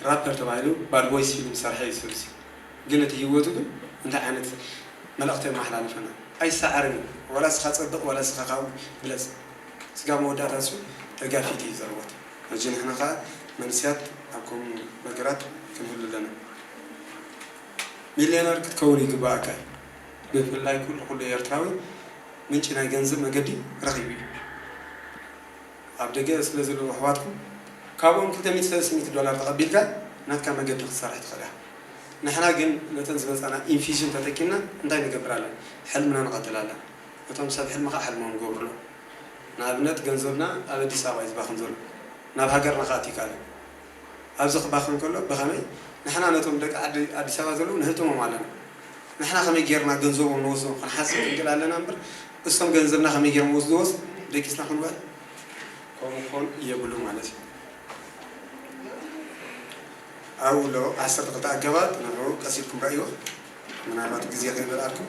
ራፐር ተባሂሉ ባድ ቦይስ ፊልም ዝሰርሐ እዩ ሰብ እዚ። ግን እቲ ህይወቱ ግን እንታይ ዓይነት መልእኽቲ የመሓላልፈና? ኣይሰዓርን እዩ። ዋላ እስኻ ጸብቕ፣ ዋላ እስኻ ካብኡ ግለጽ። ስጋብ መወዳእታ እሱ ተጋፊት እዩ ዘርወት። ሕጂ ንሕና ኸኣ መንስያት ኣብ ከምኡ ነገራት ክንህሉ ኣለና። ሚልዮነር ክትከውን ይግባኣካ እዩ። ብፍላይ ኩሉ፣ ኩሉ ኤርትራዊ ምንጪ ናይ ገንዘብ መገዲ ረኺቡ እዩ። ኣብ ደገ ስለ ዘለዉ ኣሕዋትኩም፣ ካብኦም ክልተ ሚእቲ ሰለስተ ሚእቲ ዶላር ተቐቢልካ ናትካ መገዲ ክትሰርሕ ትኽእል ኢኻ። ንሕና ግን ነተን ዝመጻና ኢንፊዥን ተጠቂምና እንታይ ንገብር ኣለና? ሕልምና ንቐትል ኣለና። እቶም ሰብ ሕልሚ ኸኣ ሕልሞም ይገብሩ ኣለዉ። ንኣብነት ገንዘብና ኣብ ኣዲስ ኣበባ እዩ ዝባኽን ዘሎ። ናብ ሃገርና ከኣ ኣትዩ ኣይካኣልን። ኣብዚ ክባኽን ከሎ ብኸመይ ንሕና ነቶም ደቂ ዓዲ ኣዲስ ኣበባ ዘለዉ ንህብትሞም ኣለና። ንሕና ከመይ ጌርና ገንዘቦም ንወስዶም ክንሓስብ ክንክእል ኣለና እምበር፣ እሶም ገንዘብና ከመይ ጌሮም ወስድዎስ ደቂስና ክንውዕል? ከምኡ ክኾን የብሉ ማለት እዩ። ኣብኡ ኣሎ ዓሰርተ ክልተ ኣገባብ፣ ንዕኡ ቀስ ኢልኩም ረእይዎ። ምናልባት ግዜ ከይበልዓልኩም።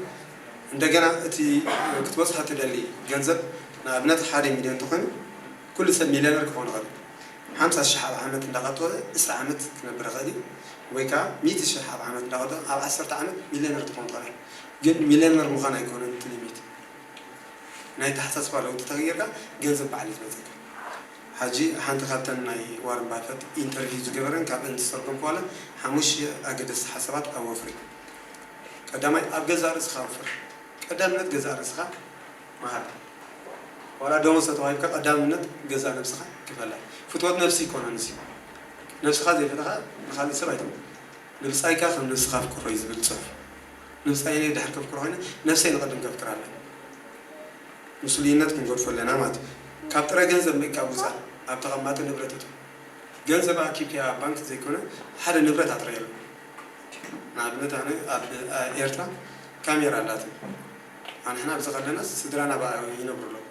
እንደገና እቲ ክትበጽሖ ትደሊ ገንዘብ፣ ንኣብነት ሓደ ሚልዮን እንተኾይኑ፣ ኩሉ ሰብ ሚልዮነር ክኾን ይኽእል። ሓምሳ ሽሕ ኣብ ዓመት እንዳቐጠወ ዕስራ ዓመት ክነብር ይኽእል እዩ። ወይ ከኣ ሚእቲ ሽሕ ኣብ ዓመት እንዳቐጠወ ኣብ ዓሰርተ ዓመት ሚልዮነር ትኾን ትኽእል። ግን ሚልዮነር ምዃን ኣይኮነን እቲ ሊሚት። ናይ ኣተሓሳስባ ለውጢ ተገይርካ ገንዘብ ባዕሉ እዩ ዝመጸካ። ሕጂ ሓንቲ ካብተን ናይ ዋረን ባፈት ኢንተርቪው ዝገበረን ካብአን ዝተርጎምኩዋለን ሓሙሽተ ኣገደስቲ ሓሳባት ኣወፍሪ። ቀዳማይ፣ ኣብ ገዛእ ርእስኻ ወፍር። ቀዳምነት ገዛእ ርእስኻ ምሃር። ዋላ ደሞዝ ተተዋሂብካ ቀዳምነት ገዛእ ነብስኻ ክፈላ። ፍትወት ነብሲ ይኮነን እዚ። ነብስኻ ዘይፈተኻ ንኻልእ ሰብ ኣይትምነ። ንብጻይካ ከም ነብስኻ ኣፍቅሮ እዩ ዝብል ጽሑፍ። ንብጻይ ድሕር ከፍቅሮ ኮይነ ነብሰይ ንቐድም ከፍቅር ኣለኒ። ምስሉይነት ክንገድፎ ኣለና ማለት እዩ። ካብ ጥረ ገንዘብ ምእካብ ውጻእ፣ ኣብ ተቐማጢ ንብረት እቶ። ገንዘብ ኣኪብካዮ ኣብ ባንክ ዘይኮነ ሓደ ንብረት ኣጥረየሉ። ንኣብነት ኣነ ኣብ ኤርትራ ካሜራ ኣላትኒ። ኣንሕና ኣብዚ ከለናስ ስድራና ብኣ ይነብሩ ኣለዉ።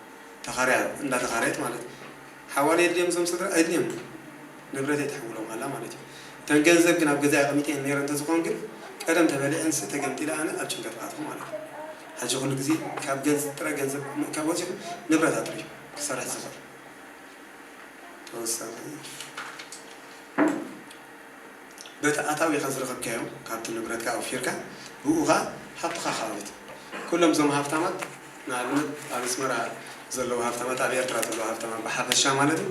ተኻርያ፣ እንዳተኻረየት ማለት እዩ። ሓዋለ የድልዮም እዞም ስድራ? ኣየድልዮም። ንብረተይ ትሕውሎም ኣላ ማለት እዩ። እተን ገንዘብ ግን ኣብ ገዛይ ኣቐሚጠን ነይረ እንተዝኾን ግን ቀደም ተበሊዐንሲ ተገምጢለ ኣነ ኣብ ጭንቀት ምኣተኹ ማለት እዩ። ሕጂ ኩሉ ግዜ ካብ ገንዝ-፣ ጥረ ገንዘብ ምእካብ ወጺኹ ንብረት ኣጥርዩ ክሰርሕ ዝኽእል። ተወሳኺ በቲ ኣታዊኻ ዝረኸብካዮ ካብቲ ንብረትካ ኣውፊርካ ብኡ ኸኣ ሃብትኻ ከኣውት። ኩሎም እዞም ሃብታማት ንኣብነት ኣብ ኣስመራ ዘለዉ ሃብታማት ኣብ ኤርትራ ዘለዉ ሃብታማት ብሓፈሻ ማለት እዩ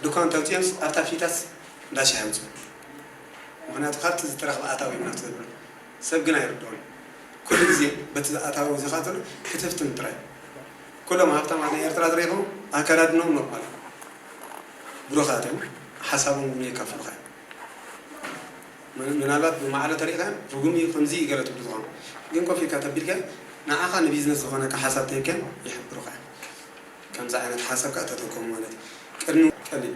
ድኳን ተውፅኦምስ ኣብታ ፊታስ እንዳ ሻሂ ኣውፅኡ። ምኽንያቱ ካብቲ ዝተረኽበ ኣታዊ እዮም ናብቲ ዘብሉ። ሰብ ግን ኣይርድኦን። ኩሉ ግዜ በቲ ኣታዊ ዝኻ ዘሎ ክትፍትን ጥራይ። ኩሎም ሃብታማት ናይ ኤርትራ ዝረኢኹም ኣከዳድኖም ኖርማል እዩ። ብሩኻት እዮም። ሓሳቦም እውን የካፍሉኻ እዮም። ምን-፣ ምናልባት ብማዕረ ተሪእኻዮም ርጉም እዩ ከምዚ እዩ ገለ ትብሉ ትኾኑ። ግን ኮፍ ኢልካ ተቢልካ ንዓኻ ንቢዝነስ ዝኾነካ ሓሳብ ተሂብካዮም ይሕብሩኻ እዮም። ከምዚ ዓይነት ሓሳብ ከኣ ተጠቀሙ ማለት እዩ። ቅድሚ ቀሊል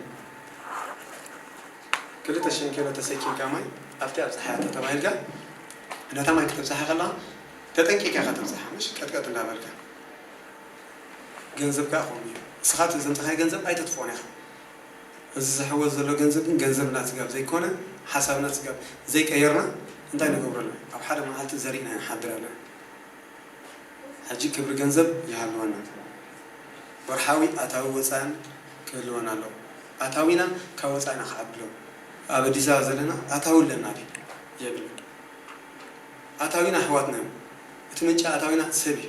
ክልተ ሸንኬሎ ተሰኪምካ ማይ ኣብቲ ኣብጽሓያ ተተባሂልካ ነታ ማይ ክተብጽሓ ከለኻ ተጠንቂቕካ ኢኻ ተብጽሓ፣ ምሽ ቀጥቀጥ እንዳበልካ። ገንዘብ ከኣ ከምኡ እዩ። ንስኻ እቲ ዘምጻኻዮ ገንዘብ ኣይተጥፍኦን ኢኻ። እዚ ዝሕወስ ዘሎ ገንዘብ ግን ገንዘብና ስጋብ ዘይኮነ፣ ሓሳብና ስጋብ ዘይቀየርና እንታይ ንገብረሉ? ኣብ ሓደ መዓልቲ ዘሪእና ንሓድር ኣለና። ሕጂ ክብሪ ገንዘብ ይሃልወና። ወርሓዊ ኣታዊ ወጻእን ክህልወና ኣለዎ። ኣታዊና ካብ ወጻእና ክዓቢ ኣለዎ። ኣብ ኣዲስ ኣበባ ዘለና ኣታዊ ኣለና ድዩ? የብልና። ኣታዊና ኣሕዋትና እዮም። እቲ ምንጪ ኣታዊና ሰብ እዩ።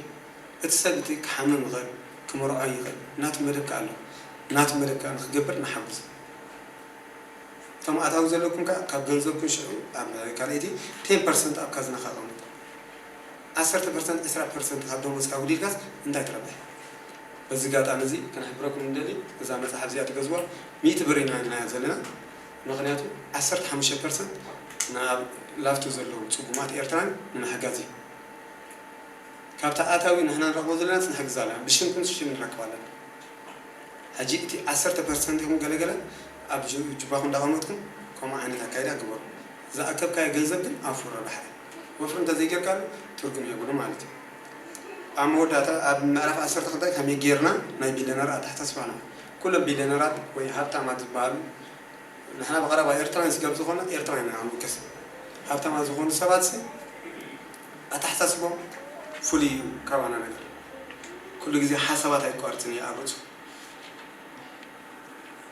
እቲ ሰብ እቲ ክሓምም ይኽእል፣ ክመርዖ ይኽእል። ናቱ መደብ ከኣ ኣለዎ። ናቱ መደብ ከኣ ንክገብር ንሓግዞ። እቶም ኣታዊ ዘለኩም ከኣ ካብ ገንዘብኩም ሽዑ ኣብ ካልኣይቲ ቴን ፐርሰንት ኣብ ካዝናኻ ኣቐምጡ። ዓሰርተ ፐርሰንት፣ ዕስራ ፐርሰንት ካብ ደሞዝካ ኣጉዲልካስ እንታይ ትረብሕ? በዚ ኣጋጣሚ እዚ ክነሕብረኩም ንደሊ፣ እዛ መጽሓፍ እዚኣ ትገዝዋ፣ ሚእቲ ብር ኢና ኢልናያ ዘለና። ምኽንያቱ ዓሰርተ ሓሙሽተ ፐርሰንት ናብ ላፍቶ ዘለዉ ጽጉማት ኤርትራን ንምሕጋዝ እዩ። ካብቲ ኣታዊ ንሕና ንረኽቦ ዘለና ንሕግዝ ኣለና፣ ብሽምኩም ሽም ንረክብ ኣለና። ሕጂ እቲ ዓሰርተ ፐርሰንት ኢኹም ገለገለ ኣብ ጁ-፣ ጁባኹም እንዳቐመጥኩም ከምኡ ዓይነት ኣካይዳ ግበሩ። ዝኣከብካዮ ገንዘብ ግን ኣፍሮ ዳሕሪ። ወፍሪ እንተዘይጌርካሉ ትርጉም የብሉ ማለት እዩ። ኣብ መወዳእታ ኣብ ምዕራፍ ዓሰርተ ክልተ ከመይ ጌርና ናይ ቢልዮነር ኣተሓሳስባና። ኩሎም ቢልዮነራት ወይ ሃብታማት ዝበሃሉ ንሕና ብቐረባ ኤርትራውያን ስጋብ ዝኾና ኤርትራውያን ኢና ንውከስ። ሃብታማት ዝኾኑ ሰባት ሲ ኣተሓሳስቦም ፍሉይ እዩ ካባና ነገር። ኩሉ ግዜ ሓሳባት ኣይቋርጽን እዩ ኣብ ርእሱ።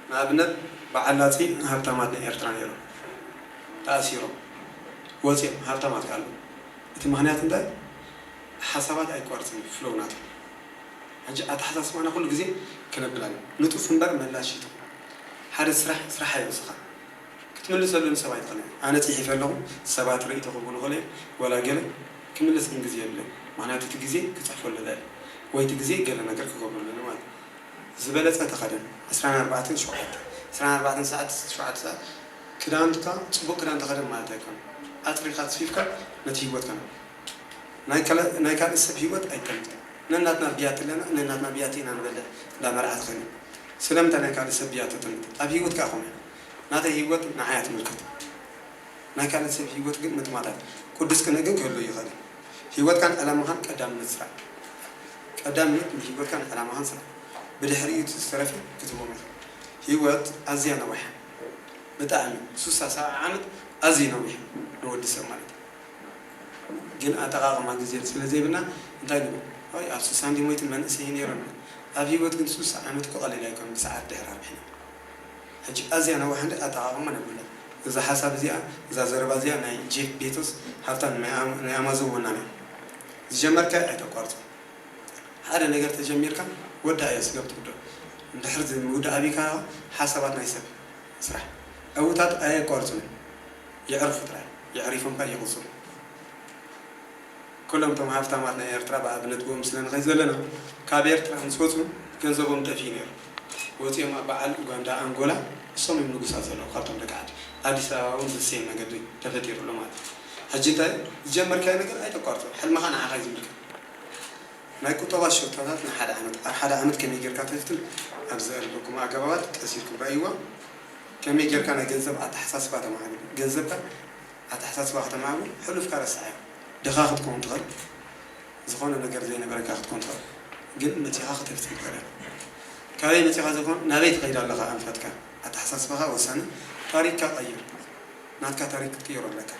ንኣብነት በዓል ላጺ ሃብታማት ናይ ኤርትራ ነይሮም። ተኣሲሮም ወጺኦም ሃብታማት ከ ኣለዉ። እቲ ምኽንያት እንታይ? ሓሳባት ኣይቋርጽን እዩ ፍሎው ናቶም። ሕጂ ኣተሓሳስባና ኩሉ ግዜ ክነብል ኣለና። ንጡፍ እምበር መላሽ ይትኹን። ሓደ ስራሕ ስራሕ ኣዮ እስኻ ክትምልሰሉ ንሰብ ኣይትኽእልን። ኣነ ጽሒፈ ኣለኹ፣ ሰባት ርእይቶ ክህቡኒ ይኽእሉ እዮም፣ ዋላ ገለ ክምልስ ግን ግዜ የብለይን። ምኽንያቱ እቲ ግዜ ክጽሕፈሉ እኽእል ወይ እቲ ግዜ ገለ ነገር ክገብረሉ እኽእል ማለት እዩ። ዝበለጸ ተኸደን፣ ዕስራን ኣርባዕተን ሸውዓተ፣ ዕስራን ኣርባዕተን ሰዓት፣ ሸውዓተ ሰዓት ክዳውንትካ ጽቡቕ ክዳን ተኸደን ማለት ኣይኮነን። ኣጽሪኻ ኣጽፊፍካ ነቲ ህይወትካ ንበር። ናይ ካለ-፣ ናይ ካልእ ሰብ ህይወት ኣይጠልብ። ነናትና ብያቲ ኣለና፣ ነናትና ብያቲ ኢና ንበልዕ እንዳ መርዓ ተኸይኑ። ስለምንታይ ናይ ካልእ ሰብ ብያቲ ተጥምት? ኣብ ህይወትካ ኮነ። ናተይ ህይወት ንዓይ እያ ትምልከት። ናይ ካልእ ሰብ ህይወት ግን ምጥማታት ቅዱስ ቅነ ግን ክህሉ ይኽእል እዩ። ህይወትካን ዕላማኻን ቀዳምነት ስራሕ። ቀዳምነት ንህይወትካን ዕላማኻን ስራሕ። ብድሕሪኡ እቲ ዝተረፈ ክትህቦም ኢኻ። ህይወት ኣዝያ ነዊሓ። ብጣዕሚ ሱሳ ሰብዓ ዓመት ኣዝዩ ነዊሕ ንወዲ ሰብ ማለት እዩ። ግን ኣጠቓቕማ ግዜ ስለ ዘይብልና እንታይ ንብል? ኣይ ኣብ ሱሳ እንዲ ሞይትን መንእሰይ ነይሮም። ኣብ ህይወት ግን ሱሳ ዓመት እኮ ቀሊል ኣይኮነን ብሰዓት ድሕር ኣርቢሕና። ሕጂ ኣዝያ ነዋሕ እንዲ ኣጠቓቕማ ነብላ። እዛ ሓሳብ እዚኣ፣ እዛ ዘረባ እዚኣ ናይ ጄፍ ቤቶስ ሃብታም ናይ ኣም-፣ ናይ ኣማዞን ወናኒ። ዝጀመርካዮ ኣይተቋርጾ። ሓደ ነገር ተጀሚርካ ወዳእዮ ስጋብ ትውድኦ። እንድሕር ምውዳእ ኣቢካ ሓሳባት ናይ ሰብ ስራሕ። ዕውታት ኣየቋርጹን። የዕርፉ ጥራይ። የዕሪፎም ከኣ ይቕጽሉ። ኩሎም እቶም ሃብታማት ናይ ኤርትራ ብኣብነት ብኦም ስለ ንኸይድ ዘለና፣ ካብ ኤርትራ ምስ ወጹ ገንዘቦም ጠፊኡ ነይሩ። ወጺኦም ኣብ በዓል ኡጋንዳ፣ ኣንጎላ፣ እሶም እዮም ንጉሳት ዘለዉ ካብቶም ደቂ ዓዲ። ኣዲስ ኣበባ እውን ዘሰየም መገዲ ተፈጢሩ ኣሎ ማለት እዩ። ሕጂ እንታይ ዝጀመርካዮ ነገር ኣይተቋርጾ። ሕልምኻ ንዓኻ እዩ ዝምልከት። ናይ ቁጠባ ሽርታታት ንሓደ ዓመት፣ ኣብ ሓደ ዓመት ከመይ ጌርካ ተፍትን ኣብ ዘቕርበኩም ኣገባባት ቀሲርኩም ረኣይዋ። ከመይ ጌርካ ናይ ገንዘብ ኣተሓሳስባ ተማዕብል። ገንዘብካ ኣተሓሳስባ ከተማዕብል ሕሉፍካ ረስዓዮ። ድኻ ክትከውን ትኽእል፣ ዝኾነ ነገር ዘይነበረካ ክትከውን ትኽእል፣ ግን መጺኻ ከተፍትን ትኽእል ኢኻ። ካበይ መጺኻ ዘይኮነ ናበይ ትኸይድ ኣለኻ ኣንፈትካ። ኣተሓሳስባኻ ወሳኒ። ታሪክካ ቀይር። ናትካ ታሪክ ክትቅይሮ ኣለካ።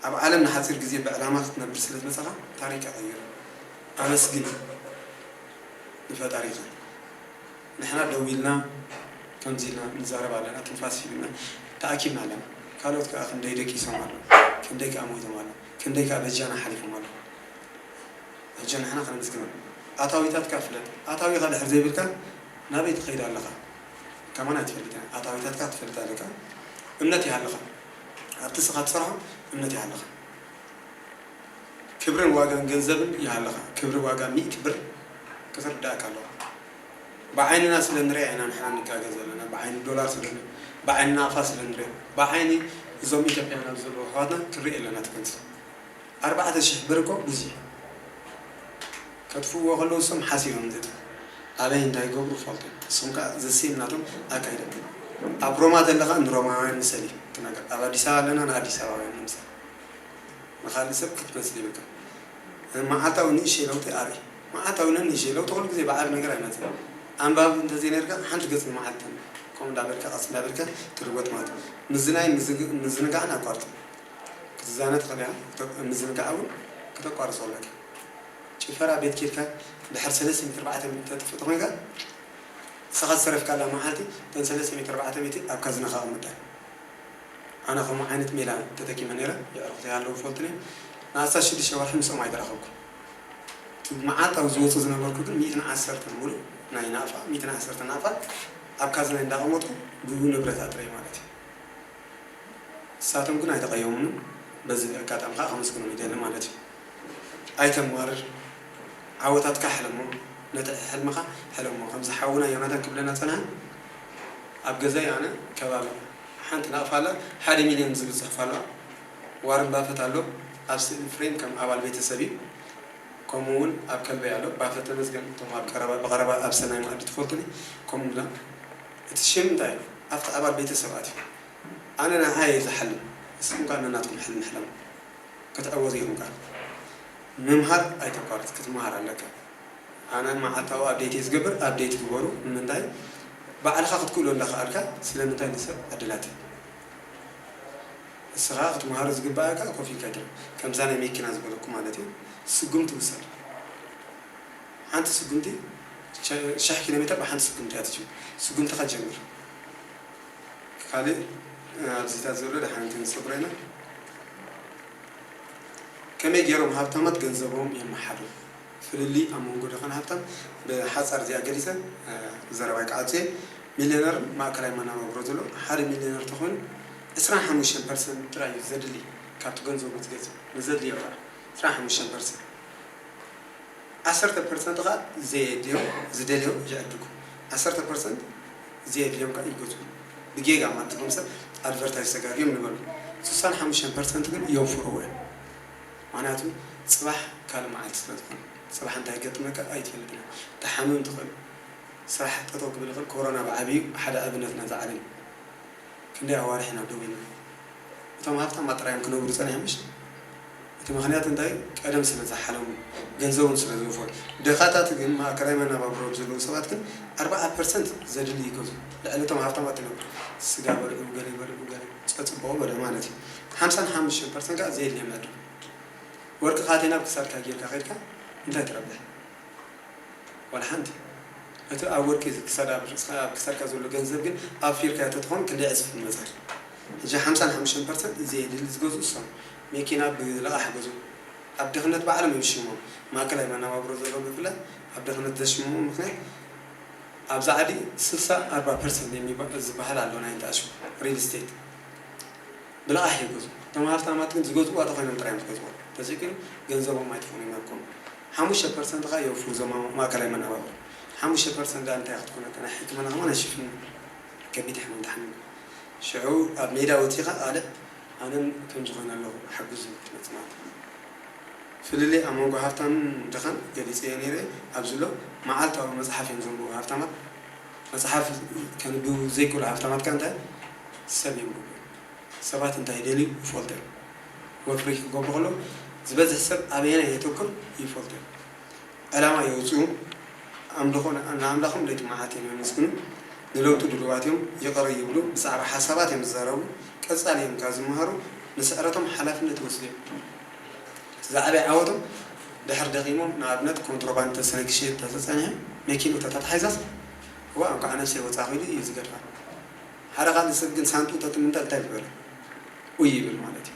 ኣብ ዓለም ንሓጺር ግዜ ብዕላማ ክትነብር ስለ ዝመጻኻ ታሪክ ቀይር። ኣመስግን ንፈጣሪኻ። ንሕና ደው ኢልና ከምዚ ኢልና ንዛረብ ኣለና፣ ትንፋስ ሂብና ተኣኪብና ኣለና። ካልኦት ከኣ ክንደይ ደቂሶም ኣለዉ፣ ክንደይ ከኣ ሞይቶም ኣለዉ፣ ክንደይ ከኣ በጃና ሓሊፎም ኣለዉ። ሕጂ ንሕና ከነመስግኖም። ኣታዊታትካ ፍለጥ። ኣታዊኻ ድሕር ዘይብልካ ናበይ ትኸይድ ኣለኻ? ከማን ኣይትፈልጥን። ኣታዊታትካ ትፈልጥ ኣለካ። እምነት ይሃልኻ። ኣብቲ ስኻ ትሰርሖ እምነት ይሃልኻ። ክብርን ዋጋን ገንዘብን ይሃልኻ። ክብሪ ዋጋ ሚእቲ ብር ክትርዳእካ ኣለዎ። ብዓይንና ስለ ንሪኣ ኢና ንሕና ንጋገ ዘለና። ብዓይኒ ዶላር ስለ ን-፣ ብዓይኒ ናቕፋ ስለ ንሪኦ። ብዓይኒ እዞም ኢትዮጵያውያን ኣብ ዘለዉ ኣሕዋትና ክንርኢ ኣለና እቲ ገንዘብ። ኣርባዕተ ሽሕ ብር እኮ ብዙሕ። ከጥፍእዎ ከለዉ እሶም ሓሲቦም ዘጥፍኡ። ኣበይ እንታይ ይገብሩ ፈልጡ። እሶም ከኣ ዘሴም ናቶም ኣካይዳ። ኣብ ሮማ ዘለኻ ንሮማውያን ምሰሊ ትነገር። ኣብ ኣዲስ ኣበባ ኣለና ንኣዲስ ኣበባውያን ንምሰል። ንኻልእ ሰብ ክትመስል ይብልካ። መዓልታዊ ንእሽተይ ለውጢ ኣርኢ። መዓልታዊ ነንእሽተይ ለውጢ ኩሉ ግዜ ብዓቢ ነገር ኣይመጽእን። ኣንባቢ እንተዘይነርካ ሓንቲ ገጽ ንመዓልቲ ከምኡ እንዳበልካ ቀስ እንዳበልካ ትልወጥ ማለት እዩ። ምዝናይ ምዝግ-፣ ምዝንጋዕን ኣቋርጽ። ክትዛነ ትኽእል ኢኻ፣ ክተ-፣ ምዝንጋዕ እውን ክተቋርጾ ኣለካ። ጭፈራ ቤት ኬድካ ድሕር ሰለስተ ሚእቲ ኣርባዕተ ሚእቲ ተጥፍእ ተኾይንካ፣ ንስኻ ዝተረፍካላ መዓልቲ እተን ሰለስተ ሚእቲ ኣርባዕተ ሚእቲ ኣብ ካዝናኻ ኣቕምጠን። ኣነ ከምኡ ዓይነት ሜላ ተጠቂመ ነይረ፣ የዕርኹተይ ኣለዉ ይፈልጡኒ። ንኣስታት ሽዱሽተ ወርሒ ምስኦም ኣይተራኸብኩን። እቲ መዓልታዊ ዝወፁ ዝነበርኩ ግን ሚእትን ዓሰርተን ሙሉእ ናይ ናቕፋ፣ ሚእትን ዓሰርተን ናቕፋ ኣብ ካዝናይ እንዳቐመጥኩ ብኡ ንብረት ኣጥረየ ማለት እዩ። ንሳቶም ግን ኣይተቐየሙንን። በዚ ኣጋጣሚ ከዓ ከመስግኖም ይደሊ ማለት እዩ። ኣይተማርር፣ ዓወታትካ ሕለሞ፣ ነቲ ሕልምኻ ሕለሞ። ከምዚ ሓውና ዮናታን ክብለና ጸንሐ፣ ኣብ ገዛይ ኣነ ከባቢ ሓንቲ ናቕፋ ኣላ፣ ሓደ ሚልዮን ዝብል ጽሑፍ ኣለዋ። ዋረን ባፈት ኣሎ፣ ኣብ ስእሊ ፍሬም ከም ኣባል ቤተሰብ እዩ። ከምኡ እውን ኣብ ከልበይ ኣሎ፣ ባፈት ተመስገን፣ እቶም ኣብ ቀረባ፣ ብቐረባ ኣብ ሰናይ መኣዲ ትፈልጡኒ። ከምኡ እውን እቲ ሽም እንታይ እዩ? ኣብቲ ኣባል ቤተሰብ ኣትዩ። ኣነ ንዓይ እየ ዝሓልም፣ ንስኹም ከኣ ነናትኩም ሕልሚ ሕለሙ። ክትዕወቱ ኢኹም ከኣ። ምምሃር ኣይተቋርጽ፣ ክትመሃር ኣለካ። ኣነ መዓልታዊ ኣፕዴት እየ ዝገብር፣ ኣፕዴት ግበሩ። ንምንታይ? ባዕልኻ ክትክእሎ እንዳኸኣልካ ስለምንታይ ንሰብ ዕድላት? ንስኻ ክትመሃሮ ዝግባኣካ ኮፍ ኢልካ ኣይትረፍ። ከምዛ ናይ መኪና ዝበለኩ ማለት እዩ። ስጉምቲ ውሰድ። ሓንቲ ስጉምቲ፣ ሸ-፣ ሽሕ ኪሎ ሜትር ብሓንቲ ስጉምቲ እያ ትጅምር። ስጉምትኻ ጀምር። ካልእ ኣብዚታት ዘሎ ደሓን ክንሰግሮ ኢና። ከመይ ገይሮም ሃብታማት ገንዘቦም የመሓድሩ? ፍልልይ ኣብ መንጎ ድኻን ሃብታም ብሓጻር እዚኣ ገሊጸ፣ እ፣ ዘረባይ ክዓጹ እየ። ሚልዮነርን ማእከላይ መነባብሮ ዘሎ ሓደ ሚልዮነር ተኾይኑ ዕስራን ሓሙሽተን ፐርሰንት ጥራይ እዩ ዘድሊ ካብቲ ገንዘቡ ዝገዝእ። ንዘድልዮ ጥራይ ዕስራን ሓሙሽተን ፐርሰንት። ዓሰርተ ፐርሰንት ኸኣ ዘየድልዮም፣ ዝደልዮ ይዕድጉ። ዓሰርተ ፐርሰንት ዘየድልዮም ከኣ ይገዝኡ። ብጌጋ ማለት ከም ሰብ ኣድቨርታይዝ ተጋግዮም ንበሉ። ስሳን ሓሙሽተን ፐርሰንት ግን የንፍርዎ እዮም። ምኽንያቱ ጽባሕ ካልእ መዓልቲ ስለ ዝኾነ። ጽባሕ እንታይ ይገጥመካ ኣይትፈልጥን ኢኻ። ትሓምም ትኽእል። ስራሕ ጠጠው ክብል ይኽእል። ኮሮና ብዓብዩ ሓደ ኣብነት ናይዚ ዓለም እዩ። ክንደይ ኣዋርሕ ኢና ደው ኢልና። እቶም ሃብታማት ጥራይ እዮም ክነብሩ ጸኒሖም፣ ምሽ? እቲ ምኽንያት እንታይ? ቀደም ስለ ዝሓለሙ፣ ገንዘቦም ስለ ዝወፈሩ። ድኻታት ግን፣ ማእከላይ መነባብሮ ዘለዉ ሰባት ግን ኣርብዓ ፐርሰንት ዘድሊ ይገዝኡ። ልዕሊ እቶም ሃብታማት ይነብሩ። ስጋ በልዑ፣ ገለ በልዑ፣ ገለ ጸጽበቑ በለ ማለት እዩ። ሓምሳን ሓሙሽተን ፐርሰንት ከኣ ዘየድልዮም ይዕድጉ። ወርቅኻ ኣቴና ኣብ ክሳድካ ጌርካ ከድካ እንታይ ትረብሕ? ዋላ ሓንቲ። እቲ ኣብ ወርቂ ክሳድ ኣብ ርእስኻ፣ ኣብ ክሳድካ ዘሎ ገንዘብ ግን ኣውፊርካዮ ተትኾን ክንደይ ዕጽፊ ምመጸ? ሕጂ ሓምሳን ሓሙሽተን ፐርሰንት ዘየድሊ ዝገዝኡ እሶም። መኪና ብልቓሕ ገዝኡ። ኣብ ድኽነት ባዕሎም እዮም ዝሽሞም። ማእከላይ መነባብሮ ዘለዎም ብፍላይ ኣብ ድኽነት ዘሽምሙ ምኽንያት ኣብዛ ዓዲ ስልሳ ኣርባ ፐርሰንት የሚባ-፣ ዝበሃል ኣሎ ናይ እንዳ ኣሽሙ ሪል ስቴት። ብልቓሕ ይገዝኡ። እቶም ሃፍታማት ግን ዝገዝእዋ ተኾይኖም ጥራይ እዮም ዝገዝእዋ። ተዘይኮይኑ ገንዘቦም ኣይትኾኑ እዮም ኣብኮም። ሓሙሽተ ፐርሰንት ኸኣ የውፍሩ እዞም ማእከላይ መነባብሮ። ሓሙሽተ ፐርሰንት ደኣ እንታይ ክትኮነካ? ናይ ሕክምና ከማን ኣይሽፍንን። ከቢድ ሕማም ትሓምም። ሽዑ ኣብ ሜዳ ወጺኻ ቃልዕ ኣነን ከም ዝኾነ ኣለኹ ሓግዙ ክትመጽእ ማለት እዩ። ፍልልይ ኣብ መንጎ ሃፍታምን ድኻን ገሊጸዮ ነይረ። ኣብዚ ኣሎ መዓልታዊ መጽሓፍ እዮም ዘንብቡ ሃፍታማት። መጽሓፍ ከንብቡ ዘይክእሉ ሃፍታማት ከኣ እንታይ ሰብ የንብቡ። ሰባት እንታይ ይደልዩ ይፈልጡ እዮም። ወፍሪ ክገብሩ ከለዉ ዝበዝሕ ሰብ ኣበየናይ የተኩር ይፈልጡ እዮም። ዕላማ የውጽኡ፣ ኣምልኾ ንኣምላኾም ለይቲ መዓልቲ እዮም የመስግኑ፣ ንለውጢ ድሉዋት እዮም፣ ይቕረ ይብሉ፣ ብዛዕባ ሓሳባት እዮም ዝዛረቡ፣ ቀጻሊ እዮም ካብ ዝመሃሩ፣ ንስዕረቶም ሓላፍነት ይወስዱ እዮም። እቲ ዝዓበየ ዓወቶም ድሕሪ ደኺሞም፣ ንኣብነት ኮንትሮባንድ ተሰነኪ ክሽየጥ ተተጸኒሑ፣ መኪንኡ ተተታሒዛስ፣ እዋ እንኳዕ ነብሰይ ወጻእኹ ኢሉ እዩ ዝገድፋ። ሓደ ካልእ ሰብ ግን ሳንጥኡ ተትምንጠል እንታይ ዝበለ? ኡይ ይብል ማለት እዩ።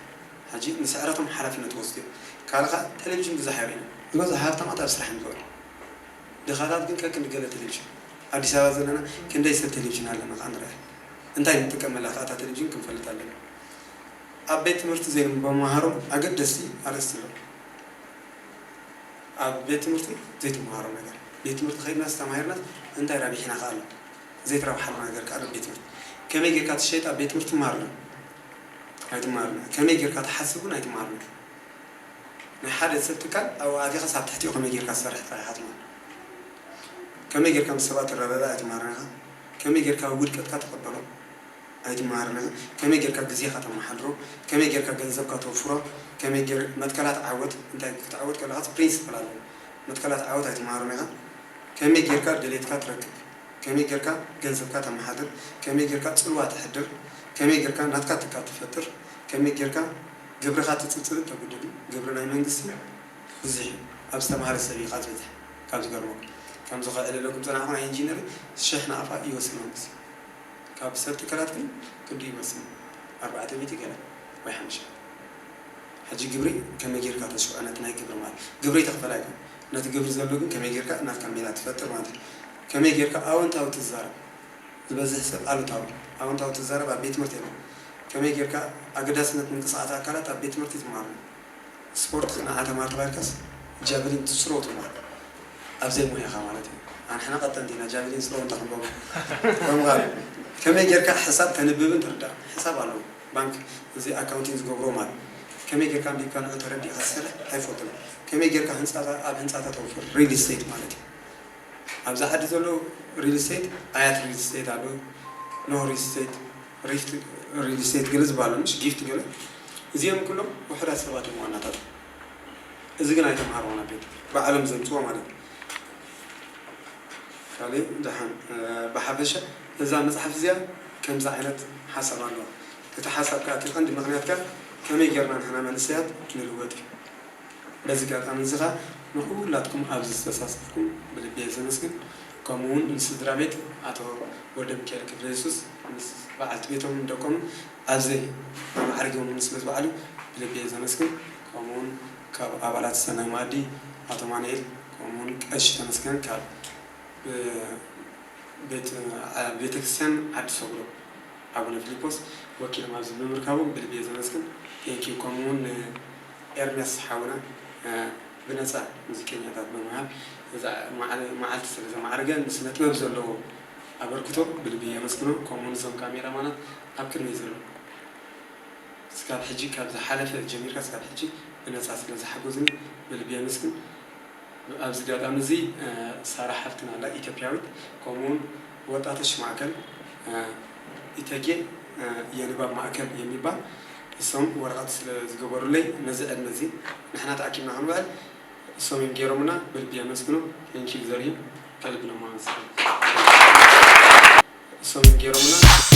ሕጂ ንስዕረቶም ሓላፍነት ወስዱ እዮም። ካልእ ኸኣ ቴሌቪዥን ብዙሕ ኣይርእዩን። ዝበዝሑ ሃብታማት ኣብ ስራሕ እዮም ዝውዕሉ። ድኻታት ግን ከክንዲ ገለ ቴሌቪዥን። ኣዲስ ኣበባ ዘለና ክንደይ ሰብ ቴሌቪዥን ኣለና ኸኣ ንርኣ። እንታይ ንጥቀመላ ኸኣ እታ ቴሌቪዥን ክንፈልጥ ኣለና። ኣብ ቤት ትምህርቲ ዘይንመሃሮም ኣገደስቲ ኣርእስቲ ኣለዉ። ኣብ ቤት ትምህርቲ ዘይትመሃሮ ነገር። ቤት ትምህርቲ ኸይድናስ ተማሂርናስ እንታይ ረቢሕና ኸኣ ኣሎ? ዘይትረብሓሉ ነገር ከኣ ኣሎ ኣብ ቤት ትምህርቲ። ከመይ ጌርካ ትሸይጥ ኣብ ቤት ትምህርቲ ትመሃር ኣሎ? ኣይትመሃርን ኢኻ። ከመይ ጌርካ ትሓስብ እውን ኣይትመሃርን ኢኻ። ናይ ሓደ ሰብ ትካል ኣብኡ ኣቲኻስ ኣብ ትሕቲኡ ከመይ ጌርካ ትሰርሕ ጥራይ ኢኻ ትመሃር። ከመይ ጌርካ ምስ ሰባት ትረዳዳእ ኣይትመሃርን ኢኻ። ከመይ ጌርካ ውድቀትካ ትቕበሎ ኣይትመሃርን ኢኻ። ከመይ ጌርካ ግዜኻ ተመሓድሮ፣ ከመይ ጌርካ ገንዘብካ ተውፍሮ፣ ከመይ ጌር-፣ መትከላት ዓወት፣ እንታይ ክትዓወት ከለኻስ ፕሪንስፕል ኣለዎ። መትከላት ዓወት ኣይትመሃርን ኢኻ። ከመይ ጌርካ ድሌትካ ትረክብ፣ ከመይ ጌርካ ገንዘብካ ተመሓድር፣ ከመይ ጌርካ ጽልዋ ተሕድር፣ ከመይ ጌርካ ናትካ ትካል ትፈጥር፣ ከመይ ጌርካ ግብርኻ ትጽብጽብን ተጉድልን። ግብሪ ናይ መንግስቲ ብዙሕ እዩ። ኣብ ዝተማህረ ሰብ እዩ ካብ ዝበዝሕ። ካብ ዝገርመኩም፣ ከምዚ ከዕልለኩም ዝጸናሕኩ ናይ ኢንጂነሪንግ ሽሕ ናቕፋ ይወስድ መንግስቲ። ካብ ሰብ ትካላት ግን ክንድኡ ይወስድ፣ ኣርባዕተ ሚእቲ ገለ ወይ ሓሙሽተ። ሕጂ ግብሪ ከመይ ጌርካ ተስፍዖ ነቲ ናይ ግብሪ ማለት ግብሪ ተኽፈል ኣይኮን። ነቲ ግብሪ ዘሎ ግን ከመይ ጌርካ ናትካ ሜላ ትፈጥር ማለት እዩ። ከመይ ጌርካ ኣወንታዊ ትዛረብ። ዝበዝሕ ሰብ ኣሉታዊ፣ ኣወንታዊ ትዛረብ ኣብ ቤት ትምህርቲ የለን። ከመይ ጌርካ ኣገዳስነት ምንቅስቃስ ኣካላት ኣብ ቤት ትምህርቲ ትመሃሩ። ስፖርት ንዓ ተማሃር ተባሂልካስ ጃቨሊን ትስሮ ትመሃር። ኣብ ዘይሞያኻ ማለት እዩ። ኣንሕና ቀጠንቲ ኢና ጃቨሊን ስሮ እንተኽንበቡ። መምሃሪ ከመይ ጌርካ ሕሳብ ተንብብን ትርዳእ። ሕሳብ ኣለዎ። ባንክ እዚ ኣካውንቲንግ ዝገብሮ ማለት ከመይ ጌርካ ኣንቢብካ ንዑ ተረዲእካ ዝሰርሕ ኣይፈልጥን። ከመይ ጌርካ ህንፃታት ኣብ ህንፃታት ኣውፍር ሪል ስቴት ማለት እዩ። ኣብዚ ዓዲ ዘሎ ሪል ስቴት ኣያት ሪል ስቴት ኣሎ፣ ኖህ ሪል ስቴት፣ ሪፍት ሪል ስቴት ገለ ዝበሃሉ ምሽ ጊፍት ገለ እዚኦም ኩሎም ውሕዳት ሰባት እዮም ዋናታት። እዚ ግን ኣይተምሃርዎን ኣብ ቤት ባዕሎም ዘምፅዎ ማለት እዩ። ካልእ ደሓን ብሓፈሻ እዛ መፅሓፍ እዚኣ ከምዚ ዓይነት ሓሳብ ኣለዋ። እቲ ሓሳብ ከዓ እቲ ቀንዲ ምክንያት ከዓ ከመይ ጌርና ንሕና መንእሰያት ንልወጥ እዩ። በዚ ኣጋጣሚ እዚ ኸኣ ንኹላትኩም ኣብዚ ዝተሳተፍኩም ብልቢ እየ ዘመስግን። ከምኡ እውን ንስድራ ቤት ኣቶ ወልደሚካኤል ክፍለየሱስ ምስ በዓልቲ ቤቶምን ደቆምን ኣብዚ ኣማዕሪጎምኒ ስለ ዝበዓሉ ብልቢ እየ ዘመስግን። ከምኡ እውን ካብ ኣባላት ሰናይ መኣዲ ኣቶ ማንኤል ከምኡ እውን ቀሺ ተመስገን ካብ ቤተ ክርስቲያን ዓዲ ሰጉዶ ኣቡነ ፊሊፖስ ወኪሎም ኣብዚ ብምርካቦም ብልቢ እየ ዘመስግን። Thank you። ከምኡ እውን ንኤርሚያስ ሓውና ብነፃ ሙዚቀኛታት ብምሃብ እዛ መዓልቲ ስለ ዘማዕረገ ንስነ ጥበብ ዘለዎ ኣበርክቶ ብልቢ የመስግኖ። ከምኡ እውን እዞም ካሜራማናት ኣብ ቅድመይ ዘለዉ ስጋብ ሕጂ ካብ ዝሓለፈ ጀሚርካ ስጋብ ሕጂ ብነፃ ስለ ዝሓገዙኒ ብልቢ የመስግን። ኣብዚ ኣጋጣሚ እዚ ሳራ ሓፍትና ኣላ ኢትዮጵያዊት፣ ከምኡውን ወጣቶች ማእከል ኢተጌ የንባብ ማእከል የሚባል እሶም ወረቐት ስለ ዝገበሩለይ ነዚ ዕድመ እዚ ንሕና ተኣኪብና ክንውዕል እሶም እዮም ገይሮምና። ብልቢ የመስግኖ። ቴንኪዩ ዘርሂ ከልቢ ነው ማመስገን። እሶም እዮም ገይሮምና።